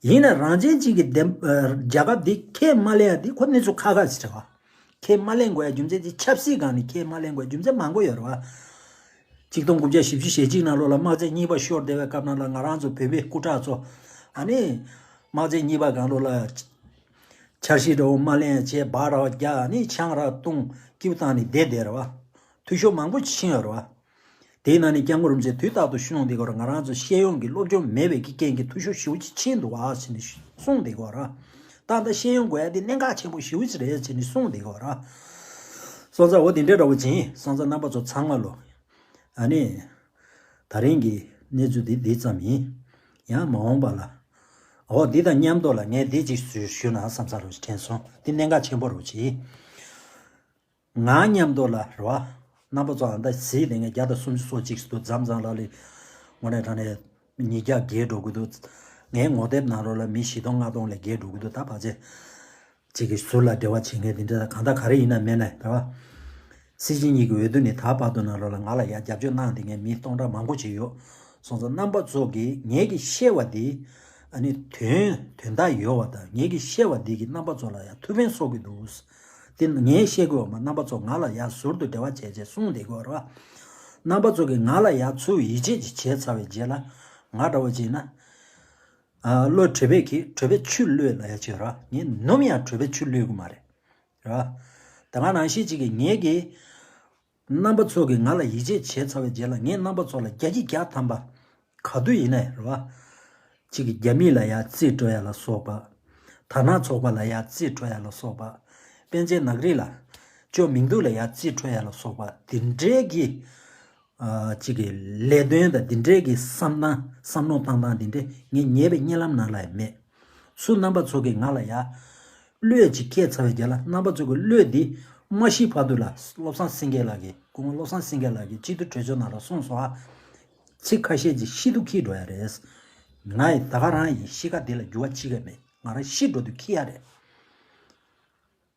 ཡིན་ན་རང་བཙན་ཅན་གྱི་བདེན་ཨ་རྒྱལ་ཁབ་འདི་ཁས་མ་ལེན་ཡ་འདི་ཁོ་གནས་ཚུལ་ཁག་ཁག་ཅིག་རེད་བ། ཁས་མ་ལེན་དགོས་ཡ་རྒྱུ་མཚན་འདི་ཆབ་སྲིད་སྒང་ནས་ཁས་མ་ལེན་དགོས་ཡ་རྒྱུ་མཚན་མང་པོ་ཡོད་རེད་བ། ཆིག་སྟོང་དགུ་བརྒྱ་བཞི་བཅུ་ཞེ་གཅིག་ནང་ལོགས་ལ་དམག་ཆ་གཉིས་པ་ཤོར་བསྡད་པའི་སྐབས་ནང་ལ་ང་རང་ཚོ་བོད་པའི་སྐུ་དྲག་ཚོ་ཨ་ནི་དམག་ཆ་གཉིས་པ་སྒང་ལོགས་ལ་འཆར་གཞི་འདྲ་བོ་མ་ལེན་བྱས་འབའ་ར་བ་རྒྱག་ཨ་ནི་ཆང་ར་བཏུང་སྐྱིབས་བཏང་ནས་བསྡད་བསྡད་རེད་བ། འཐུས་ཤོར་མང་པོ་ཕྱིན་ཡོད་རེད་བ། དེའི་ནང་ནས་སྐྱབས་མགོན་རིན་པོ་ཆེས་དུས་རྟག་ཏུ་གསུངས་བསྡད་ཀྱི་ཡོད་རེད། ང་རང་ཚོ་ཤེས་ཡོན་གྱི་སློབ་སྦྱོང་མེད་པའི་གི་རྐྱེན་གྱིས་འཐུས་ཤོར་ཞེ་པོ་ཅིག་ཕྱིན་འདུག་བ་ཟེར་ནས་གསུངས་བསྡད་ཀྱི་ཡོད་རེད། ད་ལྟ་ཤེས་ཡོན་དགོས་ཡ་དེ་གནད་འགག་ཆེན་པོ་ཞེ་པོ་ཅིག་རེད་ཟེར་ནས་གསུངས་བསྡད་ཀྱི་ཡོད་རེད། སོང་ཙང་འོ་དེ་འདྲ་འདྲ་བོ་ཅིག་ཡིན། སོང་ཙང་རྣམ་པ་ཚོ་ཚང་མ་ལོ། ཨ་ནི། ད་རིང་གི་གནས་ཚུལ་འདི་འདི་ཙམ་ཡིན། ཡང་མ་འོངས་པ་ལ། འོ་འདི་དང་མཉམ་དུ་ལ་ངས་འདི་ཅིག་ཞུ་ཞུ་ན་བསམ་ས་རུ་དྲན་སོང་། འདི་གནད་འགག་ཆེན་པོ་རུ་ཆེ། ང་མཉམ་དུ་ལ་རེད་བ། རྣམ་པ་ཚོ་ཨ་ད་གཟིགས་དེ་ངས་བརྒྱ་དང་སུམ་ཅུ་སོ་གཅིག་སུ་འཛམ་ཚང་ལ་ལི། དངོས་གནས་དྲང་གནས་ཉིས་བརྒྱ་བརྒལ་འགྲོ་གི་འདུག་ངའི་ངོ་དེབ་ནང་ལོགས་ལ་མི་བཞི་སྟོང་ལྔ་སྟོང་ལས་བརྒལ་འགྲོ་གི་འདུག་ད་ཕལ་ཆེར། གཅིག་གིས་ཟུར་ལ་འབྲེལ་བ་བྱེད་མཁན་དེ་འདྲ་དང་གང་ལྟར་ག་རེ་ཡིན་ན་མེད་ན་རེད་བ། སྲིད་སྤྱི་གཉིས་ཀྱི་འོས་བསྡུ་ནས་ད་བར་དུ་ནང་ལོགས་ལ་ང་ལ་ཡ་རྒྱབ་སྐྱོར་གནང་བསྡད་མཁན་མི་སྟོང་ཕྲག་མང་པོ་ཅིག་ཡོད། སོང་ཙང་རྣམ་པ་ཚོ་གིས་ངེད་ཀྱིས་བཤད་པ་འདི་ཨ་ནི་དོན་དོན་དག་ཡོད་པ་དང་ངེད་ཀྱིས་བཤད་པ་འདི་གིས་རྣམ་པ་ཚོ་ལ་ཡ་ཐུགས་ཕན་གསོས་ཀྱི་འདུག་དེ་ངས་བཤད་དགོས་པ་མ་རྣམ་པ་ཚོ་ང་ལ་ཡ་ཟུར་དུ་འབྲེལ་བ་བྱས་བྱས་གསུངས་བསྡད་དགོས་རེད་བ། རྣམ་པ་ཚོ་གིས་ང་ལ་ཡ་ཚུར་ཡིད་ཆེས་ཅིག་བྱས་ཚར་བའི་རྗེས་ལ་ང་འདྲ་བོ་བྱས་ན། ཨ་བློ་གྲོས་པས་ཁྱེད་གྲོས་པས་ཆུ་བླུད་ལ་ཡ་བྱོས་ར། ངས་ནམ་ཡང་གྲོས་པས་ཆུ་བླུད་གི་མ་རེད། ར། ད་ག་ནང་བཞིན་ཅིག་གིས་ངེད་ཀྱིས་རྣམ་པ་ཚོ་གིས་ང་ལ་ཡིད་ཆེས་བྱས་ཚར་བའི་རྗེས་ལ་ངས་རྣམ་པ་ཚོ་ལ་བརྒྱ་ཁྱི་བརྒྱ་ཐམ་པ་ག་དུས་ཡིན་ནའི་ར། ཅིག་གིས་རྒྱ་མི་ལ་ཡ་རྩིས་སྤྲོད་ཡ་ལ་སོགས་པ། དར་ནག་ཚོགས་པ་ལ་ཡ་རྩིས་སྤྲོད་ཡ་ལ་སོགས་པ། པཎ་ཆེན་ནག་རིག་ལ་ཅོ་མིང་ཐོ་ལ་ཡ་རྩིས་སྤྲོད་ཡ་ལ་སོགས་པ་དེ་འདྲའི་གི་ཨ་གཅིག་གི་ལས་དོན་དང་འདི་འདྲའི་གི་བསམ་སྣང་བསམ་བློ་བཏང་སྟངས་འདི་འདྲའི་ངས་ཉེས་པའི་གཉིད་ལམ་ནང་ལ་ཡང་མེད། ཚུར་རྣམ་པ་ཚོ་གིས་ང་ལ་ཡ་བློས་ཅིག་སྐྱེས་ཚར་བའི་རྗེས་ལ་རྣམ་པ་ཚོ་གི་བློས་འདི་མ་ཤི་བར་དུ་ལ་བློ་བཟང་སེང་གེ་ལགས་ཀྱིས་སྐུ་ངོ་བློ་བཟང་སེང་གེ་ལགས་ཀྱིས་སྤྱི་འཐུས་གྲོས་ཚོགས་ནང་ལ་གསུངས་སོང་ཨ། ཚིག་ཁ་ཤས་ཅིག་ཤི་དུ་འཁྱེར་འགྲོ་ཡ་རེད། ང་ཡི་ད་ག་རང་ཡི་ཤི་ཁ་འདི་ལ་འགྱུར་བ་ཅི་ག་མེད། ང་རང་ཤི་འགྲོ་དུས་འཁྱེར་ཡ་རེད།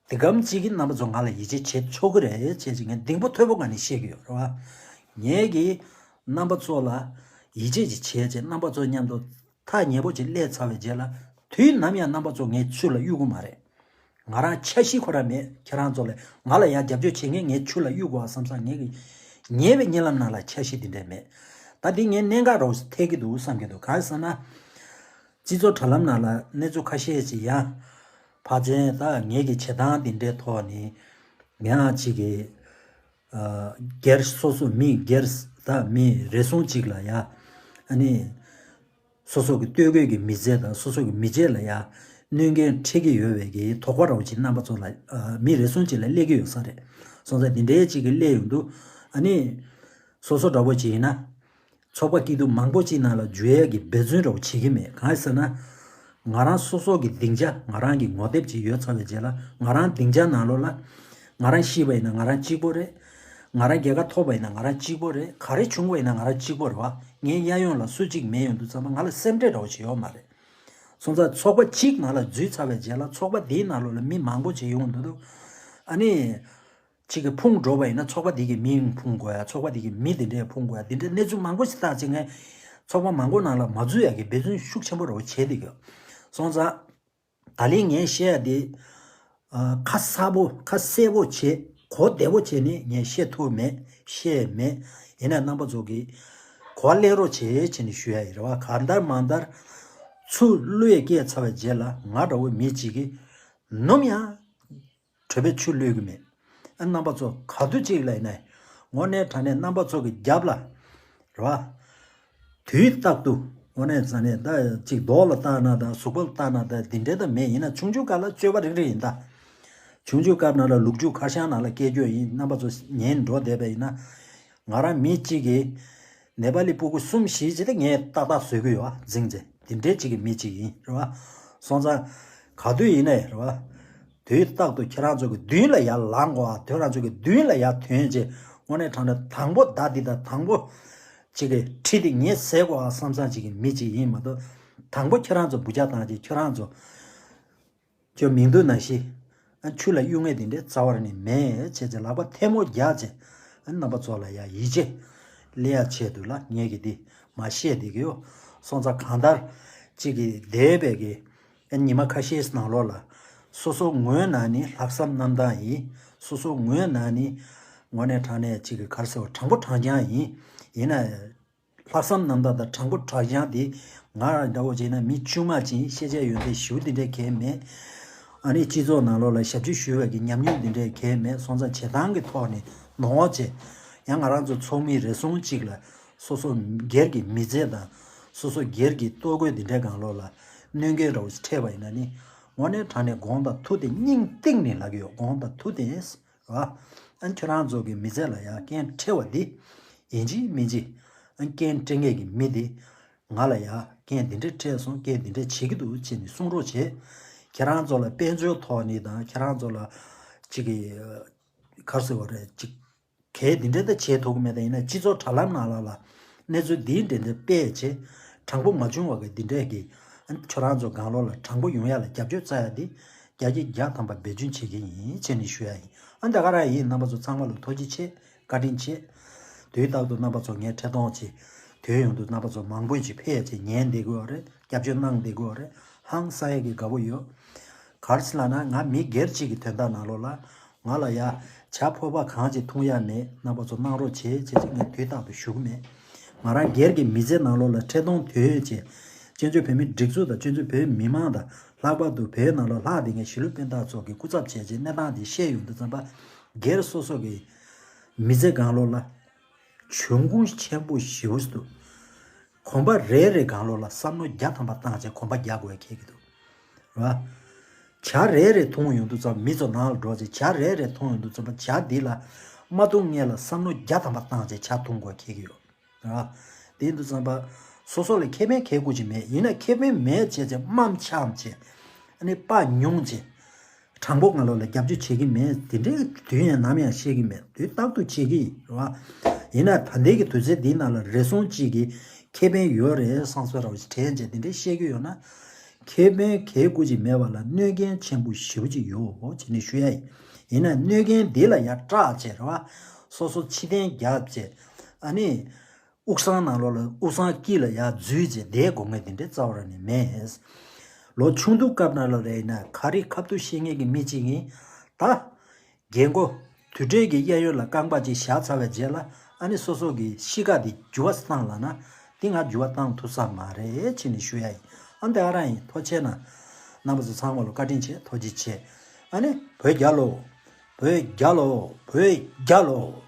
དེ་གམ་གཅིག་གིས་རྣམ་པ་ཚོ་ང་ལ་ཡིད་ཆེས་བྱེད་ཆོག་གི་རེད་བྱས་ཅིག་ངས་གདེང་པོ་མཐོ་པོ་ངང་ནས་བཤད་ཀྱི་ཡོད་རེད་བ། ངས་ཀྱིས་རྣམ་པ་ཚོ་ལ་ཡིད་ཆེས་ཅིག་བྱས་བྱས་རྣམ་པ་ཚོ་མཉམ་དུ་ཐག་ཉེ་པོ་ཅིག་སླེབས་ཚར་བའི་རྗེས་ལ་དུས་ནམ་ཡང་རྣམ་པ་ཚོ་ངའི་ཚུར་ལ་གཡུག་གི་མ་རེད། ང་རང་འཆར་གཞི་ཁོ་རང་མེད། ཁྱེད་རང་ཚོ་ལ་ང་ལ་ཡང་རྒྱབ་སྐྱོར་བྱེད་མཁན་ངའི་ཚུར་ལ་གཡུག་དགོས་བ་བསམ་བསམ་ངས་ཀྱིས་ཉེ་བའི་གཉིད་ལམ་ནང་ལ་འཆར་གཞི་འདི་འདྲ་མེད། ད་འདི་ངས་གནད་འགག་རོགས་ཐེག་གི་འདུག་བསམ་གྱི་འདུག་གང་ཟེར་ན། སྤྱི་ཚོགས་དྲ་ལམ་ནང་ལ་གནས་ཚུལ་ཁ་ཤས་ཅིག་ཡང་ཕར་ཕྱིན་ད་ངེད་ཀྱི་བྱེད་སྟངས་འདི་འདྲའི་ཐོག་ནས་ཡང་ཅིག་གི་ཨ་སྒེར་སོ་སོ་མི་སྒེར་ད་མི་རེ་ཟུང་ཅིག་ལ་ཡ་ཨ་ནི་སོ་སོ་གི་སྟོད་གོས་ཀྱི་མི་ཚེ་དང་སོ་སོ་གི་མི་ཚེ་ལ་ཡ་གནོད་འགན་འཁྲི་གི་ཡོད་པའི་གི་དོགས་པ་རང་ཅིག་རྣམ་པ་ཚོ་ལ་ཨ་མི་རེ་ཟུང་ཅིག་ལ་སླེབས་ཀྱི་ཡོད་ས་རེད། སོང་ཙང་འདི་འདྲའི་ཅིག་གི་སླེབས་ཡོང་དུས། ཨ་ནི། སོ་སོ་འདྲ་པོ་ཅིག་ཡིན་ན། ཚོགས་པ་སྐྱིད་སྡུག་མང་པོ་ཅིག་ནང་ལ་འཇུ་ཡས་ཀྱི་འབད་བརྩོན་འདྲ་པོ་བྱེད་ཀྱི་མེད། གང་ཡིན་ཟེར་ན། ང་རང་སོ་སོ་གི་སྡིངས་ཆ་ང་རང་གི་ངོ་དེབ་ཅིག་ཡོད་ཚར་བའི་རྗེས་ལ། ང་རང་སྡིངས་ཆ་ནང་ལོགས་ལ། ང་རང་ཤི་བ་ཡིན་ན་ང་རང་གཅིག་པོ་རེད། ང་རང་རྒྱལ་ཁ་ཐོབ་པ་ཡིན་ན་ང་རང་གཅིག་པོ་རེད། ག་རེ་བྱུང་བ་ཡིན་ན་ང་རང་གཅིག་པོ་རེད་བ། ངའི་གཡས་གཡོན་ལ་སུ་གཅིག་མེད་ཡོང་དུས་ཙམ་པ་ང་ལ་སེམས་ཁྲལ་འདྲ་པོ་ཅིག་ཡོད་མ་རེད། སོང་ཙང་ཚོགས་པ་གཅིག་ནང་ལ་འཛུལ་ཚར་བའི་རྗེས་ལ་ཚོགས་པ་དེའི་ནང་ལོགས་ལ་མི་མང་པོ་ཅིག་ཡོང་དུས། ཨ་ནི། གཅིག་གིས་ཕུང་འགྲོ་བ་ཡིན་ན་ཚོགས་པ་དེ་གི་མིང་ཕུང་དགོས་ཡ། ཚོགས་པ་དེ་གི་མི་དེ་འདྲས་ཕུང་དགོས་ཡ། དེ་འདྲས་གནས་ཚུལ་མང་པོ་ཞིག་བཏགས་ཚེ་ངས་ཚོགས་པ་མང་པོ་ནང་ལ་མ་འཛུལ་ཡ་གི་འབད་བརྩོན་ཤུགས་ཆེན་པོ་རུ་བྱས་བསྡད་ཡོད། སོང་ཙང་། ད་ལན་ངས་བཤད་ཡ་དེ། ཨ། ཁ་གསལ་པོ་ཁ་གསལ་པོ་བྱས། གོ་བདེ་པོ་བྱས་ནས་ངས་བཤད་ཐུབ་མེད། བཤད་མེད། ཡིན་ན་རྣམ་པ་ཚོ་གིས་གོ་བ་ལེན་རོགས་བྱེད་བྱས་ནས་ཞུ་ཡ་ཡིན་རེད་བ། གང་ལྟར་མང་ལྟར་ཚུར་བློས་སྐྱེས་ཚར་བའི་རྗེས་ལ་ང་འདྲ་བོ་མི་གཅིག་གིས་ནམ་ཡང་གྲོད་པའི་ཆུ་བླུད་གི་མེད། ཨ། རྣམ་པ་ཚོ་ག་དུས་གཅིག་ལ་ཡིན་ན། དངོས་གནས་དྲང་གནས་རྣམ་པ་ཚོ་གི་རྒྱབ་ལ། རེད་བ། དུས་རྟག་ཏུ་དངོས་གནས་དྲང་གནས་ད་ཅིག་རྡོ་ལ་བལྟས་ན་དང་གཟུགས་པོ་ལ་བལྟས་ན་དང་དེ་འདྲའི་ད་མེད། ཡིན་ན་ཆུང་ཆུང་སྐབས་ལ་སྤྱོད་པ་རིག་རིག་ཡིན་ད། ཆུང་ཆུང་སྐབས་ནང་ལ་ལུག་ཁྱུ་ཁར་ཤང་ནང་ལ་སྐྱེས་རྒྱུ་ཡིན། རྣམ་པ་ཚོ་ཉན་འགྲོ་བསྡད་པ་ཡིན་ན། ང་རང་མི་གཅིག་གིས་ནེ་པ་ལི་སྤུ་གུ་གསུམ་བཞི་ཅིག་ད་ངས་ཏག་ཏག་བཟོ་གི་ཡོད་བ། འཛིང་རྗེས་དེ་འདྲའི་གཅིག་གི་མི་གཅིག་ཡིན་རེད་བ། སོང་ཙང་ག་དུས་ཡིན་ནའི་རེད་བ། དུས་རྟག་ཏུ་ཁྱེད་རང་ཚོ་གི་མདུན་ལ་ཡར་ལངས་དགོས་བ། ཁྱེད་རང་ཚོ་གི་མདུན་ལ་ཡར་ཐོན་རྗེས་དངོས་གནས་དྲང་གནས་དང་པོ་མདའ་འདི་དང་དང་པོ་གཅིག་གི་ཁྲི་འདི་ངས་བཟེད་དགོས་བ་བསམ་བསམ་གཅིག་གི་མི་གཅིག་ཡིན་མ་གཏོགས། དང་པོ་ཁྱེད་རང་ཚོ་འབུ་ཅག་བཏང་རྗེས་ཁྱེད་རང་ཚོ་ཁྱོད་མིང་འདོན་ནང་བཞིན། ཨ། ཆུ་ལ་གཡུག་ངེས་དེ་འདྲའི་རྩ་བ་ནས་མེད་བྱས་ཙང་ལག་པ་ཐལ་མོ་རྒྱག་བྱས། ཨ། རྣམ་པ་ཚོ་ལ་ཡ་ཡིད་ཆེས་སླེབས་ཡ་ཆེད་དུ་ལ་ངས་ཀྱི་འདི་མ་བཤད་བསྡད་ཀྱི་ཡོད། སོང་ཙང་གང་ལྟར་གཅིག་གི་འདས་པའི་གི། ཨ། ཉི་མ་ཁ་ཤས་ནང་ལོགས་ལ། སོ་སོ་ངོས་ནས་ནི་ལྷག་བསམ་རྣམ་དག་ཡིན། སོ་སོ་ངོས་ནས་ནི། དངོས་གནས་དྲང་གནས་གཅིག་གི་ག་རེ་ཟེར་བ། དྲང་པོ་དྲང་རྐྱང་ཡིན། ཡིན་ན། ལྷག་བསམ་རྣམ་དག་དང་དྲང་པོ་དྲང་རྐྱང་དེ་ང་རང་འདྲ་བོ་བྱས་ན་མི་དཀྱུས་མ་ཅིག་ཤེས་བྱ་ཡོན་ཏན་ཞེ་པོ་དེ་འདྲའི་གང་ཡང་མེད། ཨ་ནི་སྤྱི་ཚོགས་ནང་ལོགས་ལ་ཞབས་ཕྱི་ཞུ་བའི་གི་ཉམས་མྱོང་དེ་འདྲའི་གང་ཡང་མེད། སོང་ཙང་བྱེད་སྟངས་ཀྱི་ཐོག་ནས་ནོར་བ་བྱས། ཡང་ང་རང་ཚོ་ཚོགས་མི་རེ་ཟུང་གཅིག་ལ་སོ་སོ་སྒེར་གྱི་མི་ཚེ་དང་སོ་སོ་སྒེར་གྱི་ལྟོ་གོས་དེ་འདྲའི་སྒང་ལོགས་ལ་གནོད་སྐྱོན་འདྲ་བོ་ཞིག་འཕྲད་པ་ཡིན་ན་ནི། དངོས་གནས་དྲང་གནས་དགོངས་དག་ཐུགས་དེ་སྙིང་གཏིང་ནས་ལབ་ཀྱི་ཡོད། དགོངས་དག་ཐུགས་དེ། རེད་བ། ཨ། ཁྱོད་རང་ཚོ་གི་མི་ཚེ་ལ་ཡ་རྐྱེན་འཕྲད་པ་འདི། ཡིན་གཅིག་མིན་གཅིག་ཨ། རྐྱེན་སྤྲད་མཁན་གྱི་མི་འདི། ང་ལ་ཡ་རྐྱེན་འདི་འདྲ་འཕྲད་སོང་། རྐྱེན་འདི་འདྲ་བྱེད་ཀྱི་འདུག་ཅེས་ནས་གསུང་རོགས་བྱེད། ཁྱེད་རང་ཚོ་ལ་དཔལ་འབྱོར་ཐོག་ནས་དང་ཁྱེད་རང་ཚོ་ལ་གཅིག་གི་ག་རེ་ཟེར་བ་རེད། གཅིག་གལ་འདི་འདྲ་ད་བྱེད་ཐུབ་ཀྱི་མེད། ད་ཡིན་ན་སྤྱི་ཚོགས་དྲ་ལམ་ནང་ལ་ལ་གནས་ཚུལ་འདི་འདྲ་འདྲ་སྤེལ་བྱས། དྲང་པོ་མ་བྱུང་བ་གི་འདི་འདྲས་ཀྱི། ཨ། ཁྱོད་རང་ཚོ་སྒང་ལོགས་ལ་དྲང་པོ་ཡོང་ཡ་ལ་རྒྱབ་སྐྱོར་བཙལ་ཡ་འདི་བརྒྱ་ཆ་བརྒྱ་ཐམ་པ་འབད་བརྩོན་བྱེད་ཀྱི་ཡིན་ཅེས་ནས་ཞུ་ཡ་ཡིན། ཨ། འདི་ག་རང་ཡིན། རྣམ་པ་ཚོ་ཚང་མ་ལ་ཐུགས་རྗེ་ཆེ། བཀའ་དྲིན་ཆེ། དུས་རྟག་ཏུ་རྣམ་པ་ཚོ་ངའི་འཕྲིན་གཏོང་བྱེད། དུས་ཡུན་དུ་རྣམ་པ་ཚོ་མང་པོ་ཅིག་ཕེབས་བྱས་ཉན་བསྡད་དགོས་རེད། རྒྱབ་སྐྱོར་གནང་བསྡད་དགོས་རེད། ཧང་སང་ཡ་གི་དགའ་པོ་ཡོད། ག་རེ་ཟེར་ལབ་ན་ང་མི་སྒེར་གཅིག་གི་དོན་དག་ནང་ལོགས་ལ། ང་ལ་ཡ་ཇ་ཕོར་པ་གང་ཅིག་འཐུང་ཡ་མེད། རྣམ་པ་ཚོ་གནང་རོགས་བྱེད་ཅེས་ཅིག་ངས་དུས་རྟག་ཏུ་ཞུ་གི་མེད། ང་རང་སྒེར་གྱི་མི་ཚེ་ནང་ལོགས་ལ་འཕྲིན་གཏོང་དོན་ཡོད་ཅེས། བཙན་བྱོལ་བོད་མིའི་སྒྲིག་འཛུགས་དང་བཙན་བྱོལ་བོད་མི་མང་དང་ལྷག་པར་དུ་བོད་ནང་ལ་ལྷག་བསྡད་མཁན་གཞིས་ལུས་སྤུན་ཟླ་ཚོ་གི་སྐུ་ཚབ་བྱས་རྗེས་གནས་སྟངས་དེ་བཤད་ཡོང་དུས་ཙམ་པ། སྒེར་སོ་སོ་གི་མི་ཚེ་སྒང་ལོགས་ལ་འབྱུང་ཁུངས་ཆེན་པོ་ཞེ་པོ་ཞིག་འདུག། གོམ་པ་རེ་རེ་སྒང་ལོགས་ལ་བསམ་བློ་བརྒྱ་ཐམ་པ་བཏང་བྱས་གོམ་པ་རྒྱག་དགོས་ཡ་ཁེལ་གྱི་འདུག། རེད་བ། ཇ་རེ་རེ་འཐུང་ཡོང་དུས་ཙམ་མི་ཚོ་ནང་ལ་འགྲོ་བྱས་ཇ་རེ་རེ་འཐུང་ཡོང་དུས་ཙམ་པ་ཇ་འདི་ལ་མ་འཐུང་སྔོན་ལ་བསམ་བློ་བརྒྱ་ཐམ་པ་བཏང་བྱས་ཇ་འཐུང་དགོས་ཁེལ་གྱི་ཡོད། རེད་བ། དེ་ཡིན་དུས་ཙམ་པ་སོ་སོ་ལ་ཁེ་ཕན་ཁེ་དགུ་ཅིག་མེད། ཡིན་ན་ཁེ་ཕན་མེད་བྱས་བྱས་དམའ་འཆམ་བྱས། ཨ་ནི་དཔའ་ཉུང་བྱས། དྲང་པོ་ང་ལོ་ལ་རྒྱབ་སྐྱོར་བྱེད་ཀྱི་མེད། དེ་འདྲའི་དུས་ཡང་ནམ་ཡང་བཤད་ཀྱི་མེད། དུས་རྟག་ཏུ་བྱེད་ཀྱི་ཡིན། རེད་བ། ཡིན་ན་ད་ལྟའི་གི་དུས་ཚོད་འདིའི་ནང་ལ་རེ་ཟུང་གཅིག་གིས་ཁེ་ཕན་ཡོད་རེད་བསམ་སོ་ར་བ་ཞིག་དྲན་བྱས་དེ་འདྲའི་བཤད་ཀྱི་ཡོད་ན། ཁེ་ཕན་གལ་དགུ་ཅིག་མེད་པ་ལ་གནོད་འགན་ཆེན་པོ་ཞེ་པོ་ཅིག་ཡོད་བྱས་ནས་ཞུ་ཡ་ཡིན། ཡིན་ན་གནོད་འགན་འདི་ལ་ཡ་སྐྲག་བྱས་རེད་བ། སོ་སོ་ཕྱི་བརྟན་རྒྱབ་བྱས། ཨ་ནི། དབུགས་སང་ནང་ལོགས་ལ་དབུགས་སང་དཀྱིལ་ལ་ཡ་འཛུལ་བྱས་བསྡད་དགོས་ངེས་དེ་འདྲའི་རྩ་བ་རང་ནས་མེད། ལོ་ཆུང་དུས་སྐབས་ནང་ལོགས་ལ་ཡིན་ན་ག་རེ་ཁ་ཐུག་བཤད་མཁན་གྱི་མི་གཅིག་ཡིན། ད། རྒན་གོག་དུར་ཁྲོད་ཀྱི་གཡས་གཡོན་ལ་རྐང་པ་ཅིག་བཞག་ཚར་བའི་རྗེས་ལ་ཨ་ནི་སོ་སོ་གི་གཤིས་ཀ་དེ་འགྱུར་བ་བཏང་ལབ་ན་དེ་ང་འགྱུར་བ་བཏང་ཐུབ་ས་མ་རེད་ཅེས་ནས་ཞུ་ཡ་ཡིན། ཨ་འདི་ག་རང་ཡིན། ཐུགས་རྗེ་ཆེ་གནང་། རྣམ་པ་ཚོ་ཚང་མ་ལ་བཀའ་དྲིན་ཆེ། ཐུགས་རྗེ་ཆེ། ཨ་ནི་བོད་རྒྱལ་ལོ། བོད་རྒྱལ་ལོ། བོད་རྒྱལ་ལོ།